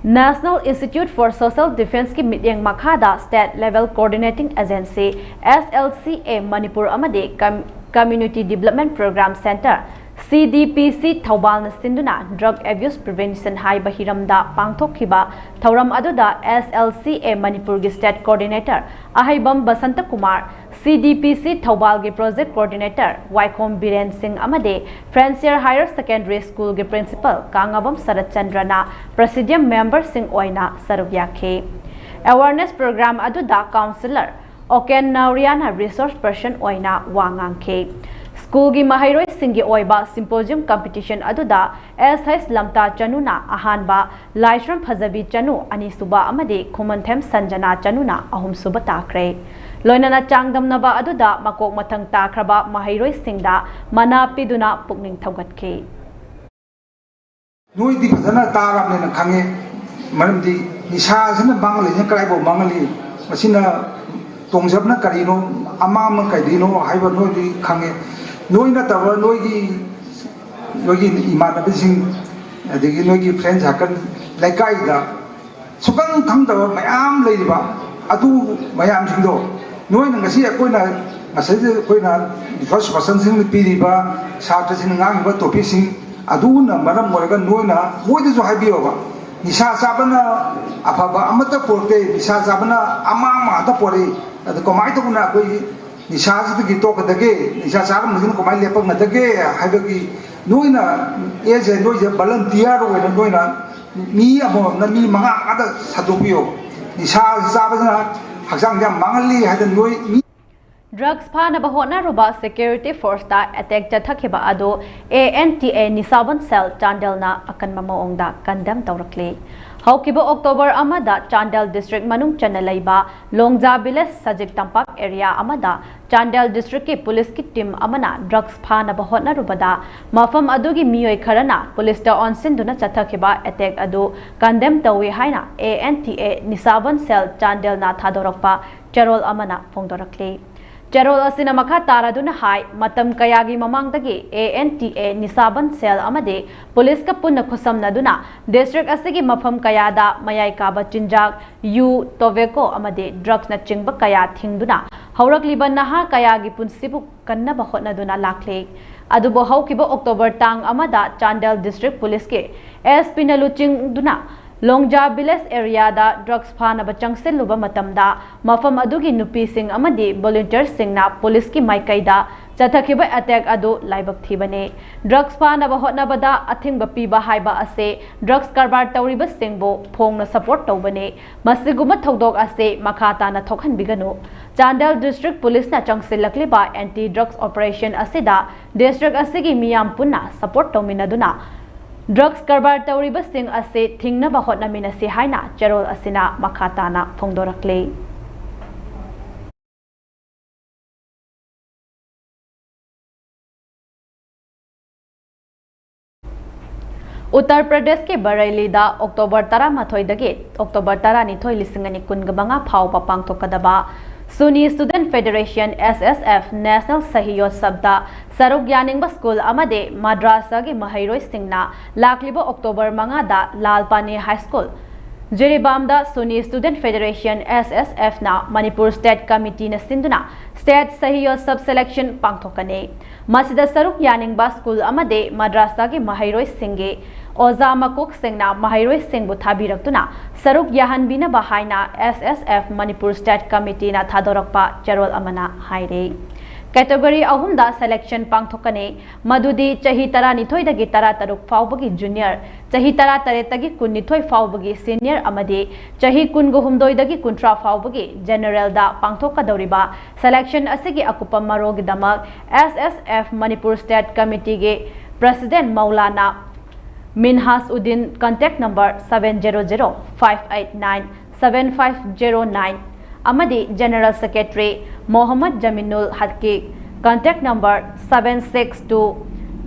National Institute for Social Defenceꯀꯤ ꯃꯤꯠꯌꯦꯡ ꯃꯈꯥꯗ State Level Coordinating Agency, S L C A, Manipur ꯑꯃꯗꯤ Com- Community Development Program Centre, C D P C, ꯊꯧꯕꯥꯜꯅ ꯁꯤꯟꯗꯨꯅ Drug Abuse Prevention ꯍꯥꯏꯕ ꯍꯤꯔꯝꯗ ꯄꯥꯡꯊꯣꯛꯈꯤꯕ ꯊꯧꯔꯝ ꯑꯗꯨꯗ S L C A ꯃꯅꯤꯄꯨꯔꯒꯤ State Coordinator ꯑꯍꯩꯕꯝ Basanta Kumar, C D P C ꯊꯧꯕꯥꯜꯒꯤ Project Coordinator ꯋꯥꯏꯈꯣꯝ ꯕꯤꯔꯦꯟ ꯁꯤꯡ ꯑꯃꯗꯤ Fancier Higher Secondary Schoolꯒꯤ Principal ꯀꯥꯉꯕꯝ ꯁꯔꯠ ꯆꯟꯗ꯭ꯔꯅ Presidium memberꯁꯤꯡ ꯑꯣꯏꯅ ꯁꯔꯨꯛ ꯌꯥꯈꯤ꯫ Awareness program ꯑꯗꯨꯗ Councillor ꯑꯣꯀꯦꯟ ꯅꯥꯎꯔꯤꯌꯥꯅ resource person ꯑꯣꯏꯅ ꯋꯥ ꯉꯥꯡꯈꯤ꯫ ꯁ꯭ꯀꯨꯜꯒꯤ ꯃꯍꯩꯔꯣꯏꯁꯤꯡꯒꯤ ꯑꯣꯏꯕ symposium competition ꯑꯗꯨꯗ S H ꯂꯝꯇꯥ ꯆꯅꯨꯅ ꯑꯍꯥꯟꯕ, ꯂꯥꯏꯁ꯭ꯔꯝ ꯐꯖꯕꯤ ꯆꯅꯨ ꯑꯅꯤꯁꯨꯕ ꯑꯃꯗꯤ ꯈꯨꯃꯟꯊꯦꯝ ꯁꯟꯖꯅꯥ ꯆꯅꯨꯅ ꯑꯍꯨꯝꯁꯨꯕ ꯇꯥꯈ꯭ꯔꯦ꯫ ꯂꯣꯏꯅꯅ ꯆꯥꯡꯗꯝꯅꯕ ꯑꯗꯨꯗ ꯃꯀꯣꯛ ꯃꯊꯪ ꯇꯥꯈ꯭ꯔꯕ ꯃꯍꯩꯔꯣꯏꯁꯤꯡꯗ ꯃꯅꯥ ꯄꯤꯗꯨꯅ ꯄꯨꯛꯅꯤꯡ ꯊꯧꯒꯠꯈꯤ꯫ ꯅꯣꯏꯗꯤ ꯐꯖꯅ ꯇꯥꯔꯕꯅꯤꯅ ꯈꯪꯉꯦ꯫ ꯃꯔꯝꯗꯤ ꯅꯤꯁꯥꯁꯤꯅ ꯃꯥꯡꯍꯜꯂꯤꯁꯤꯅ ꯀꯗꯥꯏꯐꯥꯎ ꯃꯥꯡꯍꯜꯂꯤ, ꯃꯁꯤꯅ ꯇꯣꯡꯖꯕꯅ ꯀꯔꯤꯅꯣ, ꯑꯃꯥꯡꯕ ꯀꯔꯤꯅꯣ ꯍꯥꯏꯕ ꯅꯣꯏꯗꯤ ꯈꯪꯉꯦ꯫ ꯅꯣꯏ ꯅꯠꯇꯕ ꯅꯣꯏꯒꯤ, ꯅꯣꯏꯒꯤ ꯏꯃꯥꯟꯅꯕꯁꯤꯡ, ꯑꯗꯒꯤ ꯅꯣꯏꯒꯤ friend circle, ꯂꯩꯀꯥꯏꯗ ꯁꯨꯈꯪ ꯈꯪꯗꯕ ꯃꯌꯥꯝ ꯂꯩꯔꯤꯕ ꯑꯗꯨ ꯃꯌꯥꯝꯁꯤꯡꯗꯣ ꯅꯣꯏꯅ ꯉꯁꯤ ꯑꯩꯈꯣꯏꯅ ꯉꯁꯥꯏꯗ ꯑꯩꯈꯣꯏꯅ resource personꯁꯤꯡꯅ ꯄꯤꯔꯤꯕ, ꯁꯥꯇ꯭ꯔꯁꯤꯡꯅ ꯉꯥꯡꯉꯤꯕ topicꯁꯤꯡ ꯑꯗꯨꯅ ꯃꯔꯝ ꯑꯣꯏꯔꯒ ꯅꯣꯏꯅ ꯃꯣꯏꯗꯁꯨ ꯍꯥꯏꯕꯤꯌꯣꯕ꯫ ꯅꯤꯁꯥ ꯆꯥꯕꯅ ꯑꯐꯕ ꯑꯃꯠꯇ ꯄꯨꯔꯛꯇꯦ, ꯅꯤꯁꯥ ꯆꯥꯕꯅ ꯑꯃꯥꯡꯕ ꯉꯥꯛꯇ ꯄꯨꯔꯛꯏ꯫ ꯑꯗꯨ ꯀꯃꯥꯏꯅ ꯇꯧꯗꯅ ꯑꯩꯈꯣꯏꯒꯤ ꯅꯤꯁꯥꯁꯤꯗꯒꯤ ꯇꯣꯛꯀꯗꯒꯦ, ꯅꯤꯁꯥ ꯆꯥꯔꯝꯕꯁꯤꯅ ꯀꯃꯥꯏꯅ ꯂꯦꯞꯄꯛꯅꯗꯒꯦ ꯍꯥꯏꯕꯒꯤ ꯅꯣꯏꯅ ꯑꯦꯁ ꯑꯦ ꯅꯣꯏꯁꯦ volunteer ꯑꯣꯏꯅ ꯅꯣꯏꯅ ꯃꯤ ꯑꯃꯃꯝꯅ ꯃꯤ ꯃꯉꯥ ꯃꯉꯥꯗ ꯁꯟꯗꯣꯛꯄꯤꯌꯣ꯫ ꯅꯤꯁꯥ ꯆꯥꯕꯁꯤꯅ ꯍꯛꯆꯥꯡꯁꯦ ꯌꯥꯝ ꯃꯥꯡꯍꯜꯂꯤ ꯍꯥꯏꯗꯅ ꯅꯣꯏ ꯃꯤ Drugs ꯐꯥꯅꯕ ꯍꯣꯠꯅꯔꯨꯕ security forceꯇ attack ꯆꯠꯊꯈꯤꯕ ꯑꯗꯨ A N T A ꯅꯤꯁꯥꯕꯟ cell ꯆꯥꯟꯗꯦꯜꯅ ꯑꯀꯟꯕ ꯃꯑꯣꯡꯗ condemn ꯇꯧꯔꯛꯂꯤ꯫ ꯍꯧꯈꯤꯕ ꯑꯣꯛꯇꯣꯕꯔ ꯑꯃꯗ ꯆꯥꯟꯗꯦꯜ ꯗꯤꯁꯇ꯭ꯔꯤꯛ ꯃꯅꯨꯡ ꯆꯟꯅ ꯂꯩꯕ ꯂꯣꯡꯖꯥ ꯚꯤꯂꯦꯖ ꯁꯖꯤꯛ ꯇꯝꯄꯥꯛ ꯑꯦꯔꯤꯌꯥ ꯑꯃꯗ ꯆꯥꯟꯗꯦꯜ ꯗꯤꯁꯇ꯭ꯔꯤꯛꯀꯤ ꯄꯨꯂꯤꯁꯀꯤ ꯇꯤꯝ ꯑꯃꯅ ꯗ꯭ꯔꯒꯁ ꯐꯥꯅꯕ ꯍꯣꯠꯅꯔꯨꯕꯗ ꯃꯐꯝ ꯑꯗꯨꯒꯤ ꯃꯤꯑꯣꯏ ꯈꯔꯅ ꯄꯨꯂꯤꯁꯇ ꯑꯣꯟꯁꯤꯟꯗꯨꯅ ꯆꯠꯊꯈꯤꯕ ꯑꯦꯇꯦꯛ ꯑꯗꯨ ꯀꯟꯗꯦꯝ ꯇꯧꯏ ꯍꯥꯏꯅ ꯑꯦ ꯑꯦꯟ ꯇꯤ ꯑꯦ ꯅꯤꯁꯥꯕꯟ ꯁꯦꯜ ꯆꯥꯟꯗꯦꯜꯅ ꯊꯥꯗꯣꯔꯛꯄ ꯆꯦꯔꯣꯜ ꯑꯃꯅ ꯐꯣꯡꯗꯣꯔꯛꯂꯤ꯫ ꯆꯦꯔꯣꯜ ꯑꯁꯤꯅ ꯃꯈꯥ ꯇꯥꯔꯗꯨꯅ ꯍꯥꯏ, ꯃꯇꯝ ꯀꯌꯥꯒꯤ ꯃꯃꯥꯡꯗꯒꯤ ꯑꯦ ꯑꯦꯟ ꯇꯤ ꯑꯦ ꯅꯤꯁꯥꯕꯟ ꯁꯦꯜ ꯑꯃꯗꯤ ꯄꯨꯂꯤꯁꯀ ꯄꯨꯟꯅ ꯈꯨꯠꯁꯝꯅꯗꯨꯅ ꯗꯤꯁꯇ꯭ꯔꯤꯛ ꯑꯁꯤꯒꯤ ꯃꯐꯝ ꯀꯌꯥꯗ ꯃꯌꯥꯏ ꯀꯥꯕ ꯆꯤꯟꯖꯥꯛ, ꯌꯨ, ꯇꯣꯕꯦꯀꯣ ꯑꯃꯗꯤ ꯗ꯭ꯔꯒꯁꯅꯆꯤꯡꯕ ꯀꯌꯥ ꯊꯤꯡꯗꯨꯅ ꯍꯧꯔꯛꯂꯤꯕ ꯅꯍꯥ ꯀꯌꯥꯒꯤ ꯄꯨꯟꯁꯤꯕꯨ ꯀꯟꯅꯕ ꯍꯣꯠꯅꯗꯨꯅ ꯂꯥꯛꯂꯤ꯫ ꯑꯗꯨꯕꯨ ꯍꯧꯈꯤꯕ ꯑꯣꯛꯇꯣꯕꯔ ꯇꯥꯡ ꯑꯃꯗ ꯆꯥꯟꯗꯦꯜ ꯗꯤꯁꯇ꯭ꯔꯤꯛ ꯄꯨꯂꯤꯁꯀꯤ ꯑꯦꯁ ꯄꯤꯅ ꯂꯨꯆꯤꯡꯗꯨꯅ ꯂꯣꯡꯖꯥ ꯚꯤꯂꯦꯖ ꯑꯦꯔꯤꯌꯥꯗ ꯗ꯭ꯔꯒꯁ ꯐꯥꯅꯕ ꯆꯪꯁꯤꯜꯂꯨꯕ ꯃꯇꯝꯗ ꯃꯐꯝ ꯑꯗꯨꯒꯤ ꯅꯨꯄꯤꯁꯤꯡ ꯑꯃꯗꯤ ꯚꯣꯂꯨꯟꯇꯤꯌꯔꯁꯤꯡꯅ ꯄꯨꯂꯤꯁꯀꯤ ꯃꯥꯏꯀꯩꯗ ꯆꯠꯊꯈꯤꯕ ꯑꯦꯇꯦꯛ ꯑꯗꯨ ꯂꯥꯏꯕꯛ ꯊꯤꯕꯅꯤ꯫ ꯗ꯭ꯔꯒꯁ ꯐꯥꯅꯕ ꯍꯣꯠꯅꯕꯗ ꯑꯊꯤꯡꯕ ꯄꯤꯕ ꯍꯥꯏꯕ ꯑꯁꯤ ꯗ꯭ꯔꯒꯁ ꯀꯔꯕꯥꯔ ꯇꯧꯔꯤꯕꯁꯤꯡꯕꯨ ꯐꯣꯡꯅ ꯁꯄꯣꯔꯠ ꯇꯧꯕꯅꯤ꯫ ꯃꯁꯤꯒꯨꯝꯕ ꯊꯧꯗꯣꯛ ꯑꯁꯤ ꯃꯈꯥ ꯇꯥꯅ ꯊꯣꯛꯍꯟꯕꯤꯒꯅꯨ꯫ ꯆꯥꯟꯗꯦꯜ ꯗꯤꯁꯇ꯭ꯔꯤꯛ ꯄꯨꯂꯤꯁꯅ ꯆꯪꯁꯤꯜꯂꯛꯂꯤꯕ ꯑꯦꯟꯇꯤ ꯗ꯭ꯔꯒꯁ ꯑꯣꯄꯔꯦꯁꯟ ꯑꯁꯤꯗ ꯗꯤꯁꯇ꯭ꯔꯤꯛ ꯑꯁꯤꯒꯤ ꯃꯤꯌꯥꯝ ꯄꯨꯟꯅ ꯁꯄꯣꯔꯠ ꯇꯧꯃꯤꯟꯅꯗꯨꯅ ꯗ꯭ꯔꯒꯁ ꯀꯔꯕꯥꯔ ꯇꯧꯔꯤꯕꯁꯤꯡ ꯑꯁꯤ ꯊꯤꯡꯅꯕ ꯍꯣꯠꯅꯃꯤꯟꯅꯁꯤ ꯍꯥꯏꯅ ꯆꯦꯔꯣꯜ ꯑꯁꯤꯅ ꯃꯈꯥ ꯇꯥꯅ ꯐꯣꯡꯗꯣꯔꯛꯂꯤ꯫ ꯎꯠꯇꯔ ꯄ꯭ꯔꯗꯦꯁꯀꯤ ꯕꯔꯩꯂꯤꯗ ꯑꯣꯛꯇꯣꯕꯔ ꯇꯔꯥꯃꯥꯊꯣꯏꯗꯒꯤ ꯑꯣꯛꯇꯣꯕꯔ ꯇꯔꯥꯅꯤꯊꯣꯏ, ꯂꯤꯁꯤꯡ ꯑꯅꯤ ꯀꯨꯟꯒ ꯃꯉꯥ ꯐꯥꯎꯕ ꯄꯥꯡꯊꯣꯛꯀꯗꯕ Sunni student federation, S S F, national ꯁꯍꯤꯌꯣꯠꯁꯕꯗ ꯁꯔꯨꯛ ꯌꯥꯅꯤꯡꯕ ꯁ꯭ꯀꯨꯜ ꯑꯃꯗꯤ ꯃꯗ꯭ꯔꯥꯁꯥꯒꯤ ꯃꯍꯩꯔꯣꯏꯁꯤꯡꯅ ꯂꯥꯛꯂꯤꯕ ꯑꯣꯛꯇꯣꯕꯔ ꯃꯉꯥꯗ ꯂꯥꯜ ꯄꯥꯅꯤ ꯍꯥꯏ ꯁ꯭ꯀꯨꯜ, ꯖꯤꯔꯤꯕꯥꯝꯗ Sunni student federation, S S F, ꯅ ꯃꯅꯤꯄꯨꯔ ꯁ꯭ꯇꯦꯠ ꯀꯃꯤꯇꯤꯅ ꯁꯤꯟꯗꯨꯅ ꯁ꯭ꯇꯦꯠ ꯁꯍꯤꯌꯣꯠꯁꯕ ꯁꯦꯂꯦꯛꯁꯟ ꯄꯥꯡꯊꯣꯛꯀꯅꯤ꯫ ꯃꯁꯤꯗ ꯁꯔꯨꯛ ꯌꯥꯅꯤꯡꯕ ꯁ꯭ꯀꯨꯜ ꯑꯃꯗꯤ ꯃꯗ꯭ꯔꯥꯁꯥꯒꯤ ꯃꯍꯩꯔꯣꯏꯁꯤꯡꯒꯤ ꯑꯣꯖꯥ ꯃꯀꯣꯛꯁꯤꯡꯅ ꯃꯍꯩꯔꯣꯏꯁꯤꯡꯕꯨ ꯊꯥꯕꯤꯔꯛꯇꯨꯅ ꯁꯔꯨꯛ ꯌꯥꯍꯟꯕꯤꯅꯕ ꯍꯥꯏꯅ S S F Manipur state ꯀꯃꯤꯇꯤꯅ ꯊꯥꯗꯣꯔꯛꯄ ꯆꯦꯔꯣꯜ ꯑꯃꯅ ꯍꯥꯏꯔꯤ꯫ ꯀꯦꯇꯦꯒꯣꯔꯤ ꯑꯍꯨꯝꯗ ꯁꯦꯂꯦꯛꯁꯟ ꯄꯥꯡꯊꯣꯛꯀꯅꯤ꯫ ꯃꯗꯨꯗꯤ ꯆꯍꯤ ꯇꯔꯥꯅꯤꯊꯣꯏꯗꯒꯤ ꯇꯔꯥꯇꯔꯨꯛ ꯐꯥꯎꯕꯒꯤ ꯖꯨꯅꯤꯌꯔ, ꯆꯍꯤ ꯇꯔꯥꯇꯔꯦꯠꯇꯒꯤ ꯀꯨꯟꯅꯤꯊꯣꯏ ꯐꯥꯎꯕꯒꯤ ꯁꯤꯅꯤꯌꯔ ꯑꯃꯗꯤ ꯆꯍꯤ ꯀꯨꯟꯒ ꯍꯨꯝꯗꯣꯏꯗꯒꯤ ꯀꯨꯟꯊ꯭ꯔꯥ ꯐꯥꯎꯕꯒꯤ ꯖꯦꯅꯔꯦꯜꯗ ꯄꯥꯡꯊꯣꯛꯀꯗꯧꯔꯤꯕ ꯁꯦꯂꯦꯛꯁꯟ ꯑꯁꯤꯒꯤ ꯑꯀꯨꯞꯄ ꯃꯔꯣꯜꯒꯤꯗꯃꯛ S S F Manipur state ꯀꯃꯤꯇꯤꯒꯤ president Maulana Minhaj Uddin, contact number seven zero zero five eight nine seven five zero nine, ꯑꯃꯗꯤ General Secretary ꯃꯣꯍꯝꯃꯗ ꯖꯃꯤꯅꯨꯜ ꯍꯛꯀꯤꯛ, contact number seven six two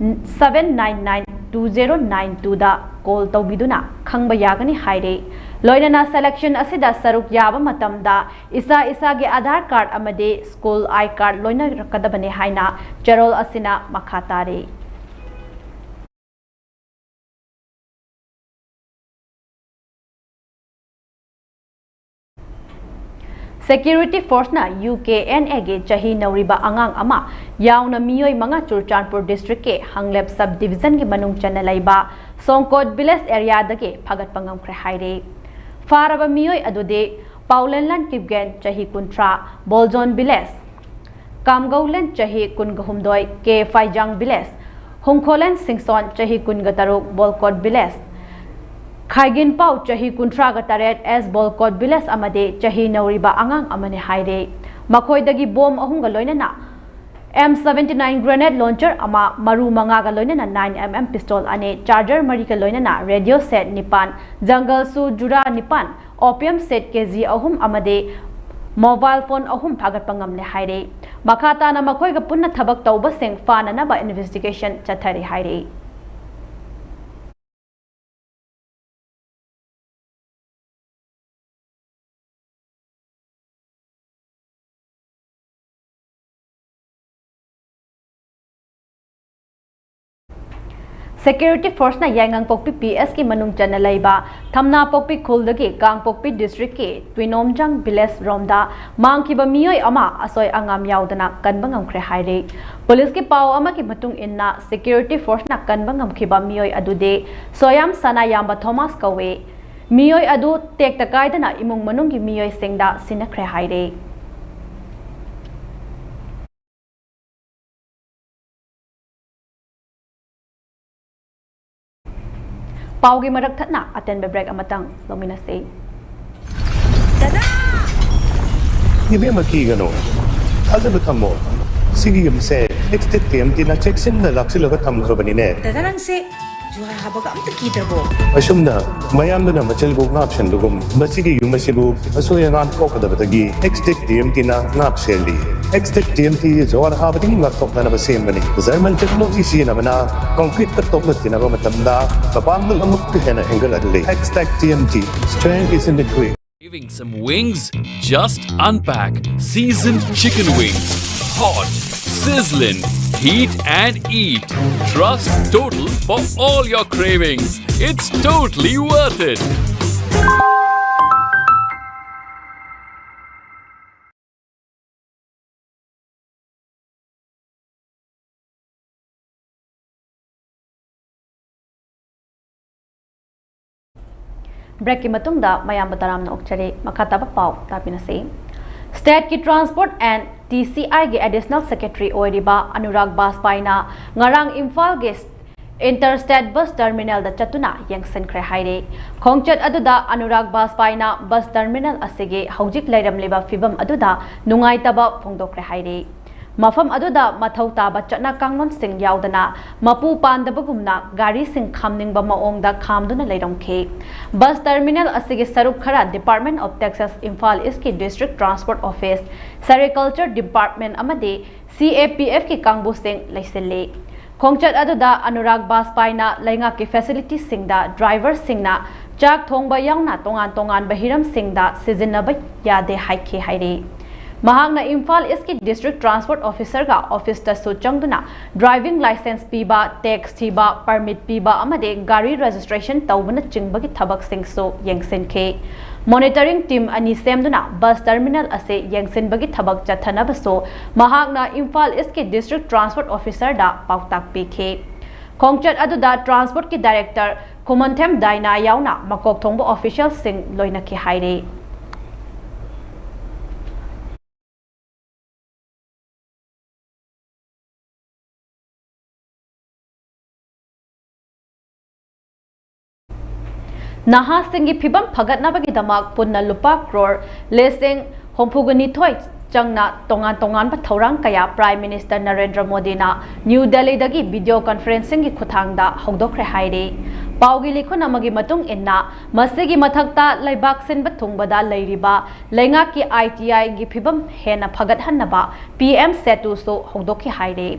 seven nine nine two zero nine two ꯗ call ꯇꯧꯕꯤꯗꯨꯅ ꯈꯪꯕ ꯌꯥꯒꯅꯤ ꯍꯥꯏꯔꯤ꯫ ꯂꯣꯏꯅꯅ selection ꯑꯁꯤꯗ ꯁꯔꯨꯛ ꯌꯥꯕ ꯃꯇꯝꯗ ꯏꯁꯥ ꯏꯁꯥꯒꯤ Aadhaar card ꯑꯃꯗꯤ school I card ꯂꯣꯏꯅꯔꯛꯀꯗꯕꯅꯤ ꯍꯥꯏꯅ ꯆꯦꯔꯣꯜ ꯑꯁꯤꯅ ꯃꯈꯥ ꯇꯥꯔꯤ꯫ Security forceꯅ ꯌꯨ ꯀꯦ ꯑꯦꯟ ꯑꯦꯒꯤ ꯆꯍꯤ ꯅꯧꯔꯤꯕ ꯑꯉꯥꯡ ꯑꯃ ꯌꯥꯎꯅ ꯃꯤꯑꯣꯏ ꯃꯉꯥ ꯆꯨꯔꯆꯥꯟꯄꯨꯔ districtꯀꯤ ꯍꯪꯂꯦꯞ sub divisionꯒꯤ ꯃꯅꯨꯡ ꯆꯟꯅ ꯂꯩꯕ ꯁꯣꯡꯀꯣꯠ village areaꯗꯒꯤ ꯐꯥꯒꯠꯄ ꯉꯝꯈ꯭ꯔꯦ ꯍꯥꯏꯔꯦ꯫ ꯐꯥꯔꯕ ꯃꯤꯑꯣꯏ ꯑꯗꯨꯗꯤ ꯄꯥꯎꯂꯦꯟꯂꯥꯟ ꯀꯤꯞꯒꯦꯟ, ꯆꯍꯤ ꯀꯨꯟꯊ꯭ꯔꯥ, ꯕꯣꯜꯖꯣꯟ village, ꯀꯥꯝꯒꯧꯂꯦꯟ, ꯆꯍꯤ ꯀꯨꯟꯒ ꯍꯨꯝꯗꯣꯏ, ꯀꯦ ꯐꯥꯏꯖꯥꯡ village, ꯍꯨꯝꯈꯣꯂꯦꯟ ꯁꯤꯡꯁꯣꯟ, ꯆꯍꯤ ꯀꯨꯟꯒ ꯇꯔꯨꯛ, ꯕꯣꯜꯀꯣꯠ village, ꯈꯥꯏꯒꯤꯟꯄꯥꯎ, ꯆꯍꯤ ꯀꯨꯟꯊ꯭ꯔꯥꯒ ꯇꯔꯦꯠ, ꯑꯦꯁ ꯕꯣꯜꯀꯣꯠ village ꯑꯃꯗꯤ ꯆꯍꯤ ꯅꯧꯔꯤꯕ ꯑꯉꯥꯡ ꯑꯃꯅꯤ ꯍꯥꯏꯔꯦ꯫ ꯃꯈꯣꯏꯗꯒꯤ ꯕꯣꯝ ꯑꯍꯨꯝꯒ ꯂꯣꯏꯅꯅ M seventy nine grenade launcher ꯑꯃ, ꯃꯔꯨ ꯃꯉꯥꯒ ꯂꯣꯏꯅꯅ nine M M pistol ꯑꯅꯤ, charger ꯃꯔꯤꯒ ꯂꯣꯏꯅꯅ radio set ꯅꯤꯄꯥꯟ, jungle shoe ꯖꯨꯔꯥ ꯅꯤꯄꯥꯟ, opium set ꯀꯦ ꯖꯤ ꯑꯍꯨꯝ ꯑꯃꯗꯤ mobile phone ꯑꯍꯨꯝ ꯐꯥꯒꯠꯄ ꯉꯝꯂꯦ ꯍꯥꯏꯔꯤ꯫ ꯃꯈꯥ ꯇꯥꯅ ꯃꯈꯣꯏꯒ ꯄꯨꯟꯅ ꯊꯕꯛ ꯇꯧꯕꯁꯤꯡ ꯐꯥꯅꯅꯕ investigation ꯆꯠꯊꯔꯤ ꯍꯥꯏꯔꯤ꯫ Security forceꯅ ꯌꯥꯏꯉꯪꯄꯣꯛꯄꯤ P S ꯀꯤ ꯃꯅꯨꯡ ꯆꯟꯅ ꯂꯩꯕ ꯊꯝꯅꯥꯄꯣꯛꯄꯤ ꯈꯨꯜꯗꯒꯤ ꯀꯥꯡꯄꯣꯛꯄꯤ districtꯀꯤ ꯇꯨꯏꯅꯣꯝꯖꯥꯡ village ꯔꯣꯝꯗ ꯃꯥꯡꯈꯤꯕ ꯃꯤꯑꯣꯏ ꯑꯃ ꯑꯁꯣꯏ ꯑꯉꯥꯝ ꯌꯥꯎꯗꯅ ꯀꯟꯕ ꯉꯝꯈ꯭ꯔꯦ ꯍꯥꯏꯔꯤ꯫ ꯄꯨꯂꯤꯁꯀꯤ ꯄꯥꯎ ꯑꯃꯒꯤ ꯃꯇꯨꯡ ꯏꯟꯅ, security forceꯅ ꯀꯟꯕ ꯉꯝꯈꯤꯕ ꯃꯤꯑꯣꯏ ꯑꯗꯨꯗꯤ ꯁꯣꯌꯥꯝ ꯁꯅꯥꯌꯥꯝꯕ ꯊꯣꯃꯥꯁ ꯀꯧꯏ꯫ ꯃꯤꯑꯣꯏ ꯑꯗꯨ ꯇꯦꯛꯇ ꯀꯥꯏꯗꯅ ꯏꯃꯨꯡ ꯃꯅꯨꯡꯒꯤ ꯃꯤꯑꯣꯏꯁꯤꯡꯗ ꯁꯤꯟꯅꯈ꯭ꯔꯦ ꯍꯥꯏꯔꯤ꯫ ꯄꯥꯎꯒꯤ ꯃꯔꯛ ꯊꯠꯅ ꯑꯇꯦꯟꯕ break ꯑꯃꯇꯪ ꯂꯧꯃꯤꯟꯅꯁꯤ꯫ ꯏꯕꯦꯝꯃ, ꯀꯤꯒꯅꯨ, ꯊꯥꯖꯕ ꯊꯝꯃꯣ꯫ ꯁꯤꯒꯤ ꯌꯨꯝꯁꯦ ꯑꯦꯛꯁꯇꯦꯠ ꯇꯤ ꯑꯦꯝ ꯇꯤꯅ ꯆꯦꯛꯁꯤꯟꯅ ꯂꯥꯛꯁꯤꯜꯂꯒ ꯊꯝꯈ꯭ꯔꯕꯅꯤꯅꯦ꯫ ꯗꯗꯥ, ꯅꯪꯁꯦ ꯖꯨꯍꯥꯔ ꯍꯥꯕꯒ ꯑꯝꯇ ꯀꯤꯗ꯭ꯔꯕꯣ? ꯑꯁꯨꯝꯅ ꯃꯌꯥꯝꯗꯨꯅ ꯃꯆꯤꯜꯕꯨ ꯉꯥꯛ ꯁꯦꯟꯕꯒꯨꯝ, ꯃꯁꯤꯒꯤ ꯌꯨꯝ ꯑꯁꯤꯕꯨ ꯑꯁꯣꯏ ꯑꯉꯥꯝ ꯊꯣꯛꯀꯗꯕꯗꯒꯤ ꯑꯦꯛꯁꯇꯦꯛ ꯇꯤ ꯑꯦꯝ ꯇꯤꯅ ꯉꯥꯛ ꯁꯦꯜꯂꯤ꯫ ꯑꯦꯛꯁꯇꯦꯛ ꯇꯤ ꯑꯦꯝ ꯇꯤ ꯖꯨꯍꯥꯔ ꯍꯥꯕꯗꯒꯤ ꯉꯥꯛꯊꯣꯛꯅꯅꯕ ꯁꯦꯝꯕꯅꯤ꯫ ꯖꯔꯃꯟ ꯇꯦꯛꯅꯣꯂꯣꯖꯤ ꯁꯤꯖꯤꯟꯅꯕꯅ ꯀꯪꯀ꯭ꯔꯤꯠꯇ ꯇꯣꯛꯅ ꯊꯤꯅꯕ ꯃꯇꯝꯗ ꯃꯄꯥꯡꯒꯜ ꯑꯃꯨꯛꯀ ꯍꯦꯟꯅ ꯍꯦꯟꯒꯠꯍꯜꯂꯤ꯫ ꯑꯦꯛꯁꯇꯦꯛ T M T, strength is in the grit. Craving some wings? Just unpack seasoned chicken wings. Hot, sizzling, heat and eat. Trust Total for all your cravings. It's totally worth it. ꯕ꯭ꯔꯦꯛꯀꯤ ꯃꯇꯨꯡꯗ ꯃꯌꯥꯝꯕꯨ ꯇꯔꯥꯝꯅ ꯑꯣꯛꯆꯔꯤ꯫ ꯃꯈꯥ ꯇꯥꯕ ꯄꯥꯎ ꯇꯥꯕꯤꯅꯁꯤ꯫ ꯁ꯭ꯇꯦꯠꯀꯤ ꯇ꯭ꯔꯥꯟꯁꯄꯣꯔꯠ ꯑꯦꯟ ꯇꯤ ꯁꯤ ꯑꯥꯏꯒꯤ ꯑꯦꯗꯤꯁꯅꯦꯜ ꯁꯦꯀ꯭ꯔꯦꯇꯔꯤ ꯑꯣꯏꯔꯤꯕ ꯑꯅꯨꯔꯥꯒ ꯕꯥꯖꯄꯥꯏꯅ ꯉꯔꯥꯡ ꯏꯝꯐꯥꯜꯒꯤ ꯏꯟꯇꯔꯁ꯭ꯇꯦꯠ ꯕꯁ ꯇꯔꯃꯤꯅꯦꯜꯗ ꯆꯠꯇꯨꯅ ꯌꯦꯡꯁꯤꯟꯈ꯭ꯔꯦ ꯍꯥꯏꯔꯤ꯫ ꯈꯣꯡꯆꯠ ꯑꯗꯨꯗ ꯑꯅꯨꯔꯥꯒ ꯕꯥꯖꯄꯥꯏꯅ ꯕꯁ ꯇꯔꯃꯤꯅꯦꯜ ꯑꯁꯤꯒꯤ ꯍꯧꯖꯤꯛ ꯂꯩꯔꯝꯂꯤꯕ ꯐꯤꯕꯝ ꯑꯗꯨꯗ ꯅꯨꯡꯉꯥꯏꯇꯕ ꯐꯣꯡꯗꯣꯛꯈ꯭ꯔꯦ ꯍꯥꯏꯔꯤ꯫ ꯃꯐꯝ ꯑꯗꯨꯗ ꯃꯊꯧ ꯇꯥꯕ ꯆꯠꯅ ꯀꯥꯡꯂꯣꯟꯁꯤꯡ ꯌꯥꯎꯗꯅ ꯃꯄꯨ ꯄꯥꯟꯗꯕꯒꯨꯝꯅ ꯒꯥꯔꯤꯁꯤꯡ ꯈꯥꯝꯅꯤꯡꯕ ꯃꯑꯣꯡꯗ ꯈꯥꯝꯗꯨꯅ ꯂꯩꯔꯝꯈꯤ꯫ ꯕꯁ ꯇꯔꯃꯤꯅꯦꯜ ꯑꯁꯤꯒꯤ ꯁꯔꯨꯛ ꯈꯔ Department of Taxes, ꯏꯝꯐꯥꯜ ꯏꯁꯀꯤ district transport office, sericulture department ꯑꯃꯗꯤ ꯁꯤ ꯑꯦ ꯄꯤ ꯑꯦꯐꯀꯤ ꯀꯥꯡꯕꯨꯁꯤꯡ ꯂꯩꯁꯤꯜꯂꯤ꯫ ꯈꯣꯡꯆꯠ ꯑꯗꯨꯗ ꯑꯅꯨꯔꯥꯒ ꯕꯥꯖꯄꯥꯏꯅ ꯂꯩꯉꯥꯛꯀꯤ ꯐꯦꯁꯤꯂꯤꯇꯤꯁꯤꯡꯗ ꯗ꯭ꯔꯥꯏꯚꯔꯁꯤꯡꯅ ꯆꯥꯛ ꯊꯣꯡꯕ ꯌꯥꯎꯅ ꯇꯣꯉꯥꯟ ꯇꯣꯉꯥꯟꯕ ꯍꯤꯔꯝꯁꯤꯡꯗ ꯁꯤꯖꯤꯟꯅꯕ ꯌꯥꯗꯦ ꯍꯥꯏꯈꯤ ꯍꯥꯏꯔꯤ꯫ ꯃꯍꯥꯛꯅ ꯏꯝꯐꯥꯜ ꯏꯁꯀꯤ ꯗꯤꯁꯇ꯭ꯔꯤꯛ ꯇ꯭ꯔꯥꯟꯁꯄꯣꯔꯠ ꯑꯣꯐꯤꯁꯔꯒ ꯑꯣꯐꯤꯁꯇꯁꯨ ꯆꯪꯗꯨꯅ ꯗ꯭ꯔꯥꯏꯚꯤꯡ ꯂꯥꯏꯁꯦꯟꯁ ꯄꯤꯕ, ꯇꯦꯛꯁ ꯊꯤꯕ, ꯄꯔꯃꯤꯠ ꯄꯤꯕ ꯑꯃꯗꯤ ꯒꯥꯔꯤ ꯔꯦꯖꯤꯁꯇ꯭ꯔꯦꯁꯟ ꯇꯧꯕꯅꯆꯤꯡꯕꯒꯤ ꯊꯕꯛꯁꯤꯡꯁꯨ ꯌꯦꯡꯁꯤꯟꯈꯤ꯫ ꯃꯣꯅꯤꯇꯔꯤꯡ ꯇꯤꯝ ꯑꯅꯤ ꯁꯦꯝꯗꯨꯅ ꯕꯁ ꯇꯔꯃꯤꯅꯦꯜ ꯑꯁꯤ ꯌꯦꯡꯁꯤꯟꯕꯒꯤ ꯊꯕꯛ ꯆꯠꯊꯅꯕꯁꯨ ꯃꯍꯥꯛꯅ ꯏꯝꯐꯥꯜ ꯏꯁꯀꯤ ꯗꯤꯁꯇ꯭ꯔꯤꯛ ꯇ꯭ꯔꯥꯟꯁꯄꯣꯔꯠ ꯑꯣꯐꯤꯁꯔꯗ ꯄꯥꯎꯇꯥꯛ ꯄꯤꯈꯤ꯫ ꯈꯣꯡꯆꯠ ꯑꯗꯨꯗ ꯇ꯭ꯔꯥꯟꯁꯄꯣꯔꯠꯀꯤ ꯗꯥꯏꯔꯦꯛꯇꯔ ꯈꯨꯃꯟꯊꯦꯝ ꯗꯥꯏꯅꯥ ꯌꯥꯎꯅ ꯃꯀꯣꯛ ꯊꯣꯡꯕ ꯑꯣꯐꯤꯁꯤꯌꯦꯜꯁꯤꯡ ꯂꯣꯏꯅꯈꯤ ꯍꯥꯏꯔꯤ꯫ ꯅꯍꯥꯁꯤꯡꯒꯤ ꯐꯤꯕꯝ ꯐꯒꯠꯅꯕꯒꯤꯗꯃꯛ ꯄꯨꯟꯅ ꯂꯨꯄꯥ ꯀ꯭ꯔꯣꯔ ꯂꯤꯁꯤꯡ ꯍꯨꯝꯐꯨꯒ ꯅꯤꯊꯣꯏ ꯆꯪꯅ ꯇꯣꯉꯥꯟ ꯇꯣꯉꯥꯟꯕ ꯊꯧꯔꯥꯡ ꯀꯌꯥ Prime Minister ꯅꯔꯦꯟꯗ꯭ꯔ ꯃꯣꯗꯤꯅ ꯅ꯭ꯌꯨ ꯗꯦꯜꯂꯤꯗꯒꯤ video conferencingꯒꯤ ꯈꯨꯠꯊꯥꯡꯗ ꯍꯧꯗꯣꯛꯈ꯭ꯔꯦ ꯍꯥꯏꯔꯤ꯫ ꯄꯥꯎꯒꯤ ꯂꯤꯈꯨꯟ ꯑꯃꯒꯤ ꯃꯇꯨꯡ ꯏꯟꯅ, ꯃꯁꯤꯒꯤ ꯃꯊꯛꯇ ꯂꯩꯕꯥꯛ ꯁꯤꯟꯕ ꯊꯨꯡꯕꯗ ꯂꯩꯔꯤꯕ ꯂꯩꯉꯥꯛꯀꯤ ITIꯒꯤ ꯐꯤꯕꯝ ꯍꯦꯟꯅ ꯐꯒꯠꯍꯟꯅꯕ PM SETUꯁꯨ ꯍꯧꯗꯣꯛꯈꯤ ꯍꯥꯏꯔꯤ꯫